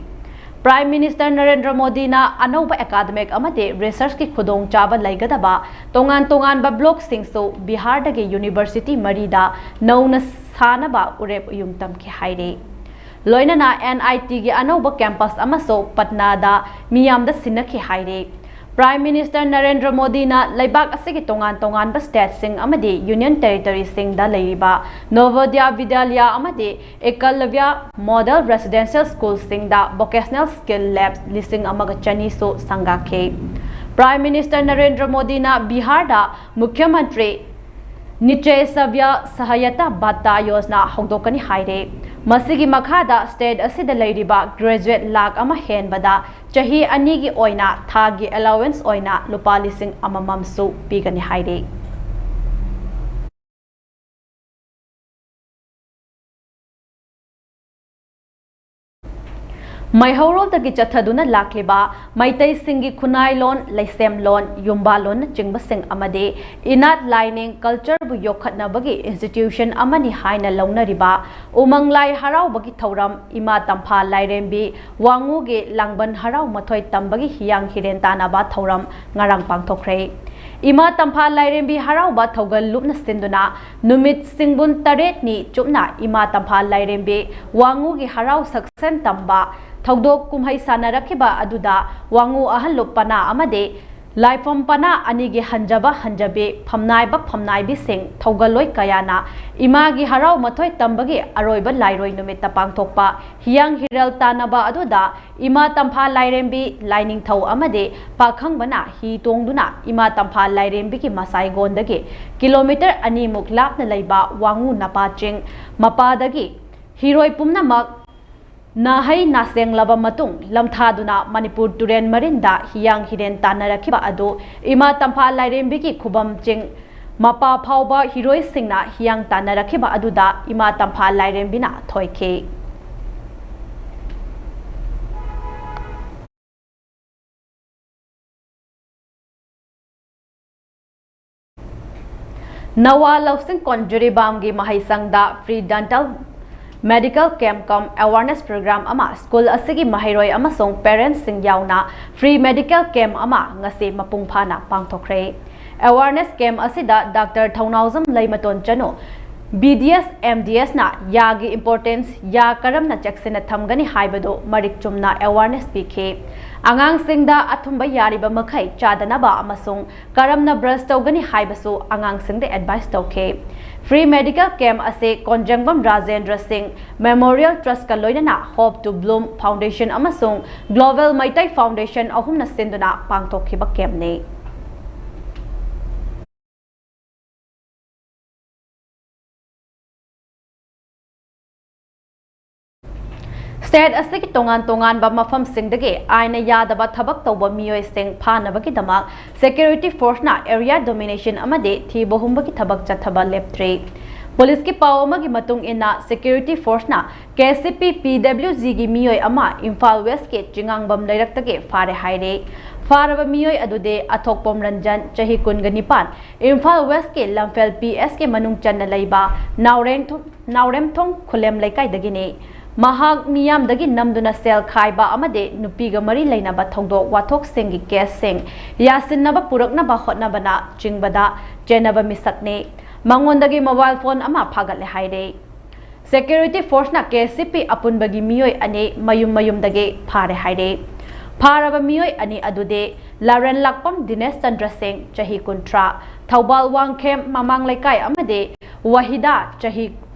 Prime Minister ꯅꯔꯦꯟꯗ꯭ꯔ ꯃꯣꯗꯤꯅ ꯑꯅꯧꯕ academic ꯑꯃꯗꯤ researchꯀꯤ ꯈꯨꯗꯣꯡꯆꯥꯕ ꯂꯩꯒꯗꯕ ꯇꯣꯉꯥꯟ ꯇꯣꯉꯥꯟꯕ blockꯁꯤꯡꯁꯨ ꯕꯤꯍꯥꯔꯗꯒꯤ university ꯃꯔꯤꯗ ꯅꯧꯅ ꯁꯥꯅꯕ ꯎꯔꯦꯞ ꯎꯌꯨꯝ ꯇꯝꯈꯤ ꯍꯥꯏꯔꯤ꯫ ꯂꯣꯏꯅꯅ NITꯒꯤ ꯑꯅꯧꯕ campus ꯑꯃꯁꯨ ꯄꯠꯅꯥꯗ ꯃꯤꯌꯥꯝꯗ ꯁꯤꯟꯅꯈꯤ ꯍꯥꯏꯔꯤ꯫ Prime Minister ꯅꯔꯦꯟꯗ꯭ꯔ ꯃꯣꯗꯤꯅ ꯂꯩꯕꯥꯛ ꯑꯁꯤꯒꯤ ꯇꯣꯉꯥꯟ ꯇꯣꯉꯥꯟꯕ stateꯁꯤꯡ ꯑꯃꯗꯤ union territoryꯁꯤꯡꯗ ꯂꯩꯔꯤꯕ ꯅꯣꯚꯣꯗꯌꯥ ꯕꯤꯗ꯭ꯌꯥꯂꯌ ꯑꯃꯗꯤ ꯑꯦꯀꯂꯕ꯭ꯌ Model Residential Schoolꯁꯤꯡꯗ vocational skill lab ꯂꯤꯁꯤꯡ ꯑꯃꯒ ꯆꯅꯤꯁꯨ ꯁꯪꯒꯥꯈꯤ꯫ Prime Minister ꯅꯔꯦꯟꯗ꯭ꯔ ꯃꯣꯗꯤꯅ ꯕꯤꯍꯥꯔꯗ ꯃꯨꯈ꯭ꯌ ꯃꯟꯇ꯭ꯔꯤ ꯅꯤꯁꯆꯌ ꯁꯚ꯭ꯌ ꯁꯍꯥꯌꯇ ꯚꯠꯇꯥ ꯌꯣꯖꯅꯥ ꯍꯧꯗꯣꯛꯀꯅꯤ ꯍꯥꯏꯔꯦ꯫ ꯃꯁꯤꯒꯤ ꯃꯈꯥꯗ state ꯑꯁꯤꯗ ꯂꯩꯔꯤꯕ graduate ꯂꯥꯈ ꯑꯃ ꯍꯦꯟꯕꯗ ꯆꯍꯤ ꯑꯅꯤꯒꯤ ꯑꯣꯏꯅ ꯊꯥꯒꯤ allowance ꯑꯣꯏꯅ ꯂꯨꯄꯥ ꯂꯤꯁꯤꯡ ꯑꯃꯃꯝꯁꯨ ꯄꯤꯒꯅꯤ ꯍꯥꯏꯔꯤ꯫ ꯃꯩꯍꯧꯔꯣꯜꯗꯒꯤ ꯆꯠꯊꯗꯨꯅ ꯂꯥꯛꯂꯤꯕ ꯃꯩꯇꯩꯁꯤꯡꯒꯤ ꯈꯨꯟꯅꯥꯏꯂꯣꯟ, ꯂꯩꯁꯦꯝꯂꯣꯟ, ꯌꯨꯝꯕꯥꯜꯂꯣꯟꯅꯆꯤꯡꯕꯁꯤꯡ ꯑꯃꯗꯤ ꯏꯅꯥꯠ ꯂꯥꯏꯅꯤꯡ cultureꯕꯨ ꯌꯣꯛꯈꯠꯅꯕꯒꯤ institution ꯑꯃꯅꯤ ꯍꯥꯏꯅ ꯂꯧꯅꯔꯤꯕ ꯎꯃꯪ ꯂꯥꯏ ꯍꯔꯥꯎꯕꯒꯤ ꯊꯧꯔꯝ ꯏꯃꯥ ꯇꯝꯐꯥ ꯂꯥꯏꯔꯦꯝꯕꯤ ꯋꯥꯉꯨꯒꯤ ꯂꯥꯡꯕꯟ ꯍꯔꯥꯎ ꯃꯊꯣꯏ ꯇꯝꯕꯒꯤ ꯍꯤꯌꯥꯡ ꯍꯤꯔꯦꯟ ꯇꯥꯟꯅꯕ ꯊꯧꯔꯝ ꯉꯔꯥꯡ ꯄꯥꯡꯊꯣꯛꯈ꯭ꯔꯦ꯫ ꯏꯃꯥ ꯇꯝꯐꯥ ꯂꯥꯏꯔꯦꯝꯕꯤ ꯍꯔꯥꯎꯕ ꯊꯧꯒꯜ ꯂꯨꯞꯅ ꯁꯤꯟꯗꯨꯅ ꯅꯨꯃꯤꯠ ꯁꯤꯡꯕꯨꯟ ꯇꯔꯦꯠꯅꯤ ꯆꯨꯞꯅ ꯏꯃꯥ ꯇꯝꯐꯥ ꯂꯥꯏꯔꯦꯝꯕꯤ ꯋꯥꯉꯨꯒꯤ ꯍꯔꯥꯎ ꯁꯛꯁꯟ ꯇꯝꯕ ꯊꯧꯗꯣꯛ ꯀꯨꯝꯍꯩ ꯁꯥꯟꯅꯔꯛꯈꯤꯕ ꯑꯗꯨꯗ ꯋꯥꯉꯨ ꯑꯍꯜ ꯂꯨꯞ ꯄꯅꯥ ꯑꯃꯗꯤ ꯂꯥꯏꯐꯝ ꯄꯅꯥ ꯑꯅꯤꯒꯤ ꯍꯟꯖꯕ ꯍꯟꯖꯕꯤ, ꯐꯝꯅꯥꯏꯕ ꯐꯝꯅꯥꯏꯕꯤꯁꯤꯡ, ꯊꯧꯒꯜꯂꯣꯏ ꯀꯌꯥꯅ ꯏꯃꯥꯒꯤ ꯍꯔꯥꯎ ꯃꯊꯣꯏ ꯇꯝꯕꯒꯤ ꯑꯔꯣꯏꯕ ꯂꯥꯏꯔꯣꯏ ꯅꯨꯃꯤꯠꯇ ꯄꯥꯡꯊꯣꯛꯄ ꯍꯤꯌꯥꯡ ꯍꯤꯔꯦꯜ ꯇꯥꯟꯅꯕ ꯑꯗꯨꯗ ꯏꯃꯥ ꯇꯝꯐꯥ ꯂꯥꯏꯔꯦꯝꯕꯤ, ꯂꯥꯏꯅꯤꯡꯊꯧ ꯑꯃꯗꯤ ꯄꯥꯈꯪꯕꯅ ꯍꯤ ꯇꯣꯡꯗꯨꯅ ꯏꯃꯥ ꯇꯝꯐꯥ ꯂꯥꯏꯔꯦꯝꯕꯤꯒꯤ ꯃꯁꯥꯏꯒꯣꯟꯗꯒꯤ kilometre ꯑꯅꯤꯃꯨꯛ ꯂꯥꯞꯅ ꯂꯩꯕ ꯋꯥꯉꯨ ꯅꯄꯥ ꯆꯤꯡ ꯃꯄꯥꯗꯒꯤ ꯍꯤꯔꯣꯏ ꯄꯨꯝꯅꯃꯛ ꯅꯥꯍꯩ ꯅꯥꯁꯦꯡꯂꯕ ꯃꯇꯨꯡ ꯂꯝꯊꯥꯗꯨꯅ ꯃꯅꯤꯄꯨꯔ ꯇꯨꯔꯦꯟ ꯃꯔꯤꯟꯗ ꯍꯤꯌꯥꯡ ꯍꯤꯔꯦꯟ ꯇꯥꯟꯅꯔꯛꯈꯤꯕ ꯑꯗꯨ ꯏꯃꯥ ꯇꯝꯐꯥ ꯂꯥꯏꯔꯦꯝꯕꯤꯒꯤ ꯈꯨꯕꯝ ꯆꯤꯡ ꯃꯄꯥ ꯐꯥꯎꯕ ꯍꯤꯔꯣꯏꯁꯤꯡꯅ ꯍꯤꯌꯥꯡ ꯇꯥꯟꯅꯔꯛꯈꯤꯕ ꯑꯗꯨꯗ ꯏꯃꯥ ꯇꯝꯐꯥ ꯂꯥꯏꯔꯦꯝꯕꯤꯅ ꯊꯣꯏꯈꯤ꯫ ꯅꯋꯥ ꯂꯧꯁꯤꯡ ꯀꯣꯟ ꯖꯤꯔꯤꯕꯥꯝꯒꯤ ꯃꯍꯩꯁꯪꯗ free dental medical camp cum awareness program ꯑꯃ ꯁ꯭ꯀꯨꯜ ꯑꯁꯤꯒꯤ ꯃꯍꯩꯔꯣꯏ ꯑꯃꯁꯨꯡ parents ꯁꯤꯡ ꯌꯥꯎꯅ free medical camp ꯑꯃ ꯉꯁꯤ ꯃꯄꯨꯡ ꯐꯥꯅ ꯄꯥꯡꯊꯣꯛꯈ꯭ꯔꯦ꯫ Awareness camp ꯑꯁꯤꯗ Doctor ꯊꯧꯅꯥꯎꯖꯝ ꯂꯩꯃꯇꯣꯟ ꯆꯅꯨ, B D S, M D S ꯅ ꯌꯥꯒꯤ importance, ꯌꯥ ꯀꯔꯝꯅ ꯆꯦꯛꯁꯤꯟꯅ ꯊꯝꯒꯅꯤ ꯍꯥꯏꯕꯗꯨ ꯃꯔꯤꯛ ꯆꯨꯝꯅ awareness ꯄꯤꯈꯤ꯫ ꯑꯉꯥꯡꯁꯤꯡꯗ ꯑꯊꯨꯝꯕ ꯌꯥꯔꯤꯕ ꯃꯈꯩ ꯆꯥꯗꯅꯕ ꯑꯃꯁꯨꯡ ꯀꯔꯝꯅ brush ꯇꯧꯒꯅꯤ ꯍꯥꯏꯕꯁꯨ ꯑꯉꯥꯡꯁꯤꯡꯗ advice ꯇꯧꯈꯤ꯫ Free medical camp ꯑꯁꯤ ꯀꯣꯟꯖꯪꯕꯝ ꯔꯥꯖꯦꯟꯗ꯭ꯔ ꯁꯤꯡ Memorial Trust ꯀ ꯂꯣꯏꯅꯅ Hope to Bloom Foundation ꯑꯃꯁꯨꯡ Global ꯃꯩꯇꯩ Foundation ꯑꯍꯨꯝꯅ ꯁꯤꯟꯗꯨꯅ ꯄꯥꯡꯊꯣꯛꯈꯤꯕ camp ꯅꯤ꯫ State ꯑꯁꯤꯒꯤ ꯇꯣꯉꯥꯟ ꯇꯣꯉꯥꯟꯕ ꯃꯐꯝꯁꯤꯡꯗꯒꯤ ꯑꯥꯏꯟꯅ ꯌꯥꯗꯕ ꯊꯕꯛ ꯇꯧꯕ ꯃꯤꯑꯣꯏꯁꯤꯡ ꯐꯥꯅꯕꯒꯤꯗꯃꯛ security force ꯅ area domination ꯑꯃꯗꯤ ꯊꯤꯕ ꯍꯨꯝꯕꯒꯤ ꯊꯕꯛ ꯆꯠꯊꯕ ꯂꯦꯞꯇ꯭ꯔꯤ꯫ Police ꯀꯤ ꯄꯥꯎ ꯑꯃꯒꯤ ꯃꯇꯨꯡ ꯏꯟꯅ, security force ꯅ K C P P W G ꯒꯤ ꯃꯤꯑꯣꯏ ꯑꯃ ꯏꯝꯐꯥꯜ West ꯀꯤ ꯆꯤꯉꯥꯡꯕꯝ ꯂꯩꯔꯛꯇꯒꯤ ꯐꯥꯔꯦ ꯍꯥꯏꯔꯦ꯫ ꯐꯥꯔꯕ ꯃꯤꯑꯣꯏ ꯑꯗꯨꯗꯤ ꯑꯊꯣꯛꯄꯝ ꯔꯟꯖꯟ, ꯆꯍꯤ ꯀꯨꯟꯒ ꯅꯤꯄꯥꯟ, ꯏꯝꯐꯥꯜ West ꯀꯤ ꯂꯝꯐꯦꯜ P S ꯀꯤ ꯃꯅꯨꯡ ꯆꯟꯅ ꯂꯩꯕ ꯅꯥꯎꯔꯦꯡꯊꯣꯡ, ꯅꯥꯎꯔꯦꯝꯊꯣꯡ ꯈꯨꯂꯦꯝ ꯂꯩꯀꯥꯏꯗꯒꯤꯅꯤ꯫ ꯃꯍꯥꯛ ꯃꯤꯌꯥꯝꯗꯒꯤ ꯅꯝꯗꯨꯅ ꯁꯦꯜ ꯈꯥꯏꯕ ꯑꯃꯗꯤ ꯅꯨꯄꯤꯒ ꯃꯔꯤ ꯂꯩꯅꯕ ꯊꯧꯗꯣꯛ ꯋꯥꯊꯣꯛꯁꯤꯡꯒꯤ case ꯁꯤꯡ ꯌꯥꯁꯤꯟꯅꯕ ꯄꯨꯔꯛꯅꯕ ꯍꯣꯠꯅꯕꯅ ꯆꯤꯡꯕꯗ ꯆꯦꯟꯅꯕ ꯃꯤꯁꯛꯅꯤ꯫ ꯃꯉꯣꯟꯗꯒꯤ mobile phone ꯑꯃ ꯐꯥꯒꯠꯂꯦ ꯍꯥꯏꯔꯦ꯫ Security force ꯅ K C P ꯑꯄꯨꯟꯕꯒꯤ ꯃꯤꯑꯣꯏ ꯑꯅꯤ ꯃꯌꯨꯝ ꯃꯌꯨꯝꯗꯒꯤ ꯐꯥꯔꯦ ꯍꯥꯏꯔꯦ꯫ ꯐꯥꯔꯕ ꯃꯤꯑꯣꯏ ꯑꯅꯤ ꯑꯗꯨꯗꯤ ꯂꯥꯔꯦꯟ ꯂꯥꯛꯄꯝ ꯗꯤꯅꯦꯁ ꯆꯟꯗ꯭ꯔ ꯁꯤꯡ, ꯆꯍꯤ ꯀꯨꯟꯊ꯭ꯔꯥ, ꯊꯧꯕꯥꯜ ꯋꯥꯡꯈꯦꯝ ꯃꯃꯥꯡ ꯂꯩꯀꯥꯏ ꯑꯃꯗꯤ ꯋꯥꯍꯤꯗꯥ, ꯆꯍꯤ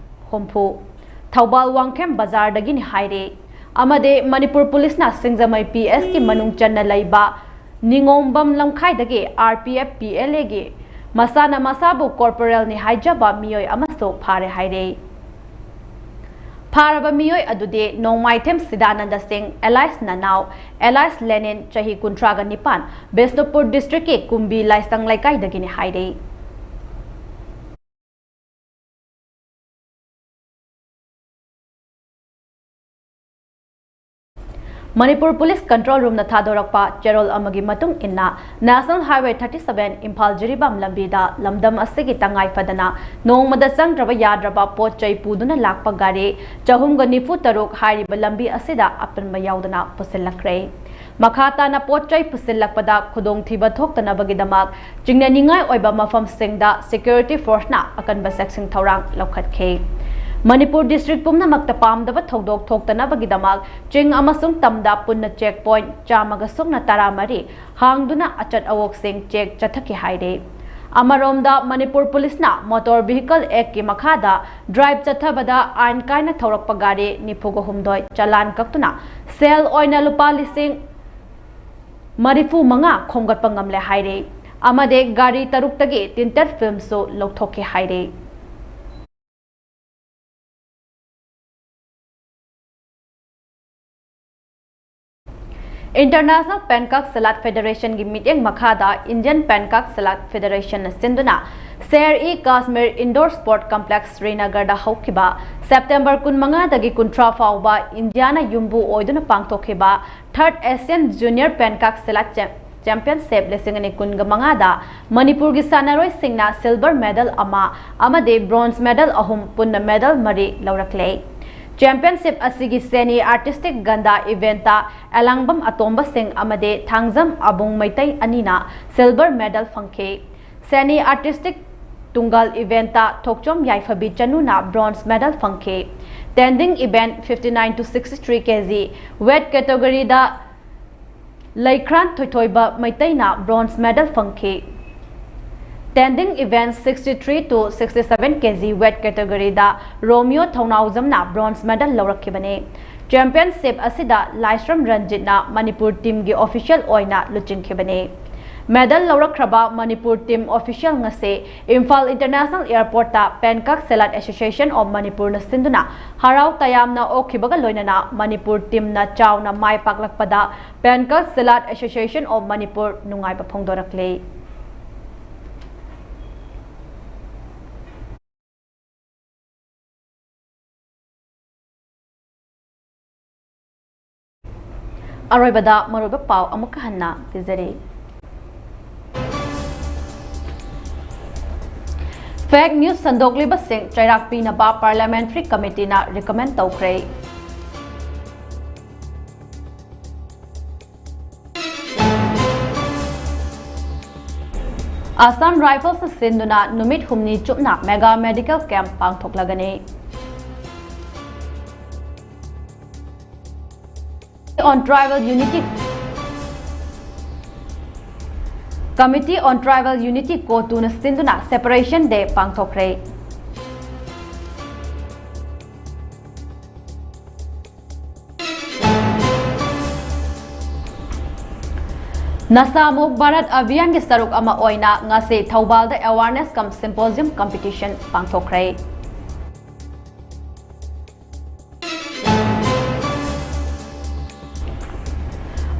ꯍꯨꯝꯐꯨ, ꯊꯧꯕꯥꯜ ꯋꯥꯡꯈꯦꯝ ꯕꯖꯥꯔꯗꯒꯤꯅꯤ ꯍꯥꯏꯔꯦ꯫ ꯑꯃꯗꯤ ꯃꯅꯤꯄꯨꯔ police ꯅ ꯁꯤꯡꯖꯃꯩ P S ꯀꯤ ꯃꯅꯨꯡ ꯆꯟꯅ ꯂꯩꯕ ꯅꯤꯉꯣꯝꯕꯝ ꯂꯝꯈꯥꯏꯗꯒꯤ R P F P L A ꯒꯤ ꯃꯁꯥꯅ ꯃꯁꯥꯕꯨ corporal ꯅꯤ ꯍꯥꯏꯖꯕ ꯃꯤꯑꯣꯏ ꯑꯃꯁꯨ ꯐꯥꯔꯦ ꯍꯥꯏꯔꯦ꯫ ꯐꯥꯔꯕ ꯃꯤꯑꯣꯏ ꯑꯗꯨꯗꯤ ꯅꯣꯡꯃꯥꯏꯊꯦꯝ ꯁꯤꯗꯥꯅꯟꯗ ꯁꯤꯡ, alias ꯅꯅꯥꯎ, alias ꯂꯦꯅꯤꯟ, ꯆꯍꯤ ꯀꯨꯟꯊ꯭ꯔꯥꯒ ꯅꯤꯄꯥꯟ, ꯕꯤꯁꯅꯨꯄꯨꯔ district ꯀꯤ ꯀꯨꯝꯕꯤ ꯂꯥꯏꯁꯪ ꯂꯩꯀꯥꯏꯗꯒꯤꯅꯤ ꯍꯥꯏꯔꯦ꯫ ꯃꯅꯤꯄꯨꯔ ꯄꯨꯂꯤꯁ ꯀꯟꯇ꯭ꯔꯣꯜ ꯔꯨꯝꯅ ꯊꯥꯗꯣꯔꯛꯄ ꯆꯦꯔꯣꯜ ꯑꯃꯒꯤ ꯃꯇꯨꯡ ꯏꯟꯅ, national highway thirty seven Imphal Jiribam ꯂꯝꯕꯤꯗ ꯂꯝꯗꯝ ꯑꯁꯤꯒꯤ ꯇꯉꯥꯏ ꯐꯗꯅ ꯅꯣꯡꯃꯗ ꯆꯪꯗ꯭ꯔꯕ ꯌꯥꯗ꯭ꯔꯕ ꯄꯣꯠ ꯆꯩ ꯄꯨꯗꯨꯅ ꯂꯥꯛꯄ ꯒꯥꯔꯤ ꯆꯍꯨꯝꯒ ꯅꯤꯐꯨ ꯇꯔꯨꯛ ꯍꯥꯏꯔꯤꯕ ꯂꯝꯕꯤ ꯑꯁꯤꯗ ꯑꯄꯟꯕ ꯌꯥꯎꯗꯅ ꯄꯨꯁꯤꯜꯂꯛꯈ꯭ꯔꯦ꯫ ꯃꯈꯥ ꯇꯥꯅ ꯄꯣꯠ ꯆꯩ ꯄꯨꯁꯤꯜꯂꯛꯄꯗ ꯈꯨꯗꯣꯡꯊꯤꯕ ꯊꯣꯛꯇꯅꯕꯒꯤꯗꯃꯛ ꯆꯤꯡꯅꯅꯤꯡꯉꯥꯏ ꯑꯣꯏꯕ ꯃꯐꯝꯁꯤꯡꯗ ꯁꯦꯀ꯭ꯌꯨꯔꯤꯇꯤ ꯐꯣꯔꯁꯅ ꯑꯀꯟꯕ ꯆꯦꯛꯁꯤꯟ ꯊꯧꯔꯥꯡ ꯂꯧꯈꯠꯈꯤ꯫ ꯃꯅꯤꯄꯨꯔ ꯗꯤꯁꯇ꯭ꯔꯤꯛ ꯄꯨꯝꯅꯃꯛꯇ ꯄꯥꯝꯗꯕ ꯊꯧꯗꯣꯛ ꯊꯣꯛꯇꯅꯕꯒꯤꯗꯃꯛ ꯆꯤꯡ ꯑꯃꯁꯨꯡ ꯇꯝꯗ ꯄꯨꯟꯅ ꯆꯦꯛ ꯄꯣꯏꯟꯠ ꯆꯥꯝꯃꯒ ꯁꯨꯞꯅ ꯇꯔꯥꯃꯔꯤ ꯍꯥꯡꯗꯨꯅ ꯑꯆꯠ ꯑꯋꯣꯛꯁꯤꯡ ꯆꯦꯛ ꯆꯠꯊꯈꯤ ꯍꯥꯏꯔꯤ꯫ ꯑꯃꯔꯣꯝꯗ, ꯃꯅꯤꯄꯨꯔ ꯄꯨꯂꯤꯁꯅ ꯃꯣꯇꯣꯔ ꯚꯤꯍꯤꯀꯜ ꯑꯦꯛꯀꯤ ꯃꯈꯥꯗ ꯗ꯭ꯔꯥꯏꯚ ꯆꯠꯊꯕꯗ ꯑꯥꯏꯟ ꯀꯥꯏꯅ ꯊꯧꯔꯛꯄ ꯒꯥꯔꯤ ꯅꯤꯐꯨꯒ ꯍꯨꯝꯗꯣꯏ ꯆꯂꯥꯟ ꯀꯛꯇꯨꯅ ꯁꯦꯜ ꯑꯣꯏꯅ ꯂꯨꯄꯥ ꯂꯤꯁꯤꯡ ꯃꯔꯤꯐꯨ ꯃꯉꯥ ꯈꯣꯝꯒꯠꯄ ꯉꯝꯂꯦ ꯍꯥꯏꯔꯤ꯫ ꯑꯃꯗꯤ ꯒꯥꯔꯤ ꯇꯔꯨꯛꯇꯒꯤ ꯇꯤꯟꯇꯦꯠ ꯐꯤꯜꯝꯁꯨ ꯂꯧꯊꯣꯛꯈꯤ ꯍꯥꯏꯔꯤ꯫ International Pankak Silat Federation ꯒꯤ ꯃꯤꯠꯌꯦꯡ ꯃꯈꯥꯗ Indian Pankak Silat Federation ꯅ ꯁꯤꯟꯗꯨꯅ ꯁꯦꯔ-ꯏ-ꯀꯥꯁꯃꯤꯔ Indoor Sport Complex ꯁ꯭ꯔꯤꯅꯒꯔꯗ ꯍꯧꯈꯤꯕ ꯁꯦꯞꯇꯦꯝꯕꯔ ꯀꯨꯟꯃꯉꯥꯗꯒꯤ ꯀꯨꯟꯊ꯭ꯔꯥ ꯐꯥꯎꯕ ꯏꯟꯗꯤꯌꯥꯅ ꯌꯨꯝꯕꯨ ꯑꯣꯏꯗꯨꯅ ꯄꯥꯡꯊꯣꯛꯈꯤꯕ Third Asian Junior Pankak Silat Cham-, Championship ꯂꯤꯁꯤꯡ ꯑꯅꯤ ꯀꯨꯟꯒ ꯃꯉꯥꯗ ꯃꯅꯤꯄꯨꯔꯒꯤ ꯁꯥꯟꯅꯔꯣꯏꯁꯤꯡꯅ silver medal ꯑꯃ ꯑꯃꯗꯤ bronze medal ꯑꯍꯨꯝ, ꯄꯨꯟꯅ medal ꯃꯔꯤ ꯂꯧꯔꯛꯂꯦ꯫ Championship ꯑꯁꯤꯒꯤ ꯁꯦꯅꯤ artistic ꯒꯟꯗꯥ event ꯇ ꯑꯦꯂꯥꯡꯕꯝ ꯑꯇꯣꯝꯕ ꯁꯤꯡ ꯑꯃꯗꯤ ꯊꯥꯡꯖꯝ ꯑꯕꯨꯡ ꯃꯩꯇꯩ ꯑꯅꯤꯅ silver medal ꯐꯪꯈꯤ꯫ ꯁꯦꯅꯤ artistic ꯇꯨꯡꯒꯜ event ꯇ ꯊꯣꯛꯆꯣꯝ ꯌꯥꯏꯐꯕꯤ ꯆꯅꯨꯅ bronze medal ꯐꯪꯈꯤ꯫ Tending event fifty nine to sixty three K G weight category the ꯂꯩꯈ꯭ꯔꯥꯟ ꯊꯣꯏꯊꯣꯏꯕ ꯃꯩꯇꯩꯅ bronze medal ꯐꯪꯈꯤ꯫ Tending event sixty three to sixty seven K G weight category the ꯔꯣꯃꯤꯌꯣ ꯊꯧꯅꯥꯎꯖꯝꯅ bronze medal ꯂꯧꯔꯛꯈꯤꯕꯅꯤ꯫ Championship ꯑꯁꯤꯗ ꯂꯥꯏꯁ꯭ꯔꯝ ꯔꯟꯖꯤꯠꯅ ꯃꯅꯤꯄꯨꯔ team ꯒꯤ official ꯑꯣꯏꯅ ꯂꯨꯆꯤꯡꯈꯤꯕꯅꯤ꯫ Medal ꯂꯧꯔꯛꯈ꯭ꯔꯕ ꯃꯅꯤꯄꯨꯔ team official ꯉꯁꯤ ꯏꯝꯐꯥꯜ International Airport ꯇ Pankak Silat Association of Manipur ꯅ ꯁꯤꯟꯗꯨꯅ ꯍꯔꯥꯎ ꯇꯌꯥꯝꯅ ꯑꯣꯛꯈꯤꯕꯒ ꯂꯣꯏꯅꯅ ꯃꯅꯤꯄꯨꯔ team ꯅ ꯆꯥꯎꯅ ꯃꯥꯏ ꯄꯥꯛꯂꯛꯄꯗ Pankak Silat Association of Manipur ꯅꯨꯡꯉꯥꯏꯕ ꯐꯣꯡꯗꯣꯔꯛꯂꯤ꯫ ꯑꯔꯣꯏꯕꯗ ꯃꯔꯨꯑꯣꯏꯕ ꯄꯥꯎ ꯑꯃꯨꯛꯀ ꯍꯟꯅ ꯄꯤꯖꯔꯤ꯫ Fake news ꯁꯟꯗꯣꯛꯂꯤꯕꯁꯤꯡ ꯆꯩꯔꯥꯛ ꯄꯤꯅꯕ Parliamentary Committeeꯅ recommend ꯇꯧꯈ꯭ꯔꯦ꯫ Assam Riflesꯅ ꯁꯤꯟꯗꯨꯅ ꯅꯨꯃꯤꯠ ꯍꯨꯝꯅꯤ ꯆꯨꯞꯅ mega medical camp ꯄꯥꯡꯊꯣꯛꯂꯒꯅꯤ꯫ On Tribal Unity, Committee on Tribal Unity, CoTUꯅ ꯁꯤꯟꯗꯨꯅ Separation Day ꯄꯥꯡꯊꯣꯛꯈ꯭ꯔꯦ꯫ ꯅꯁꯥ ꯃꯨꯛ ꯚꯥꯔꯠ ꯑꯚꯤꯌꯥꯟꯒꯤ ꯁꯔꯨꯛ ꯑꯃ ꯑꯣꯏꯅ ꯉꯁꯤ ꯊꯧꯕꯥꯜꯗ awareness cum symposium competition ꯄꯥꯡꯊꯣꯛꯈ꯭ꯔꯦ꯫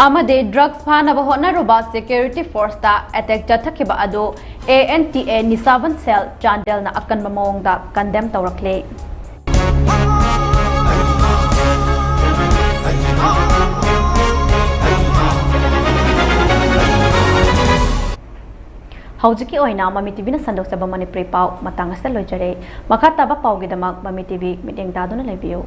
ꯑꯃꯗꯤ drugs ꯐꯥꯅꯕ ꯍꯣꯠꯅꯔꯨꯕ security forceꯇ attack ꯆꯠꯊꯈꯤꯕ ꯑꯗꯨ ANTA Nisha Band Cell ꯆꯥꯟꯗꯦꯜꯅ ꯑꯀꯟꯕ ꯃꯑꯣꯡꯗ condemn ꯇꯧꯔꯛꯂꯤ꯫ ꯍꯧꯖꯤꯛꯀꯤ ꯑꯣꯏꯅ ꯃꯃꯤ ꯇꯤꯚꯤꯅ ꯁꯟꯗꯣꯛꯆꯕ ꯃꯅꯤꯄꯨꯔꯤ ꯄꯥꯎ ꯃꯇꯥꯡ ꯑꯁꯤꯗ ꯂꯣꯏꯖꯔꯦ꯫ ꯃꯈꯥ ꯇꯥꯕ ꯄꯥꯎꯒꯤꯗꯃꯛ ꯃꯃꯤ ꯇꯤꯚꯤ ꯃꯤꯠꯌꯦꯡ ꯇꯥꯗꯨꯅ ꯂꯩꯕꯤꯌꯨ꯫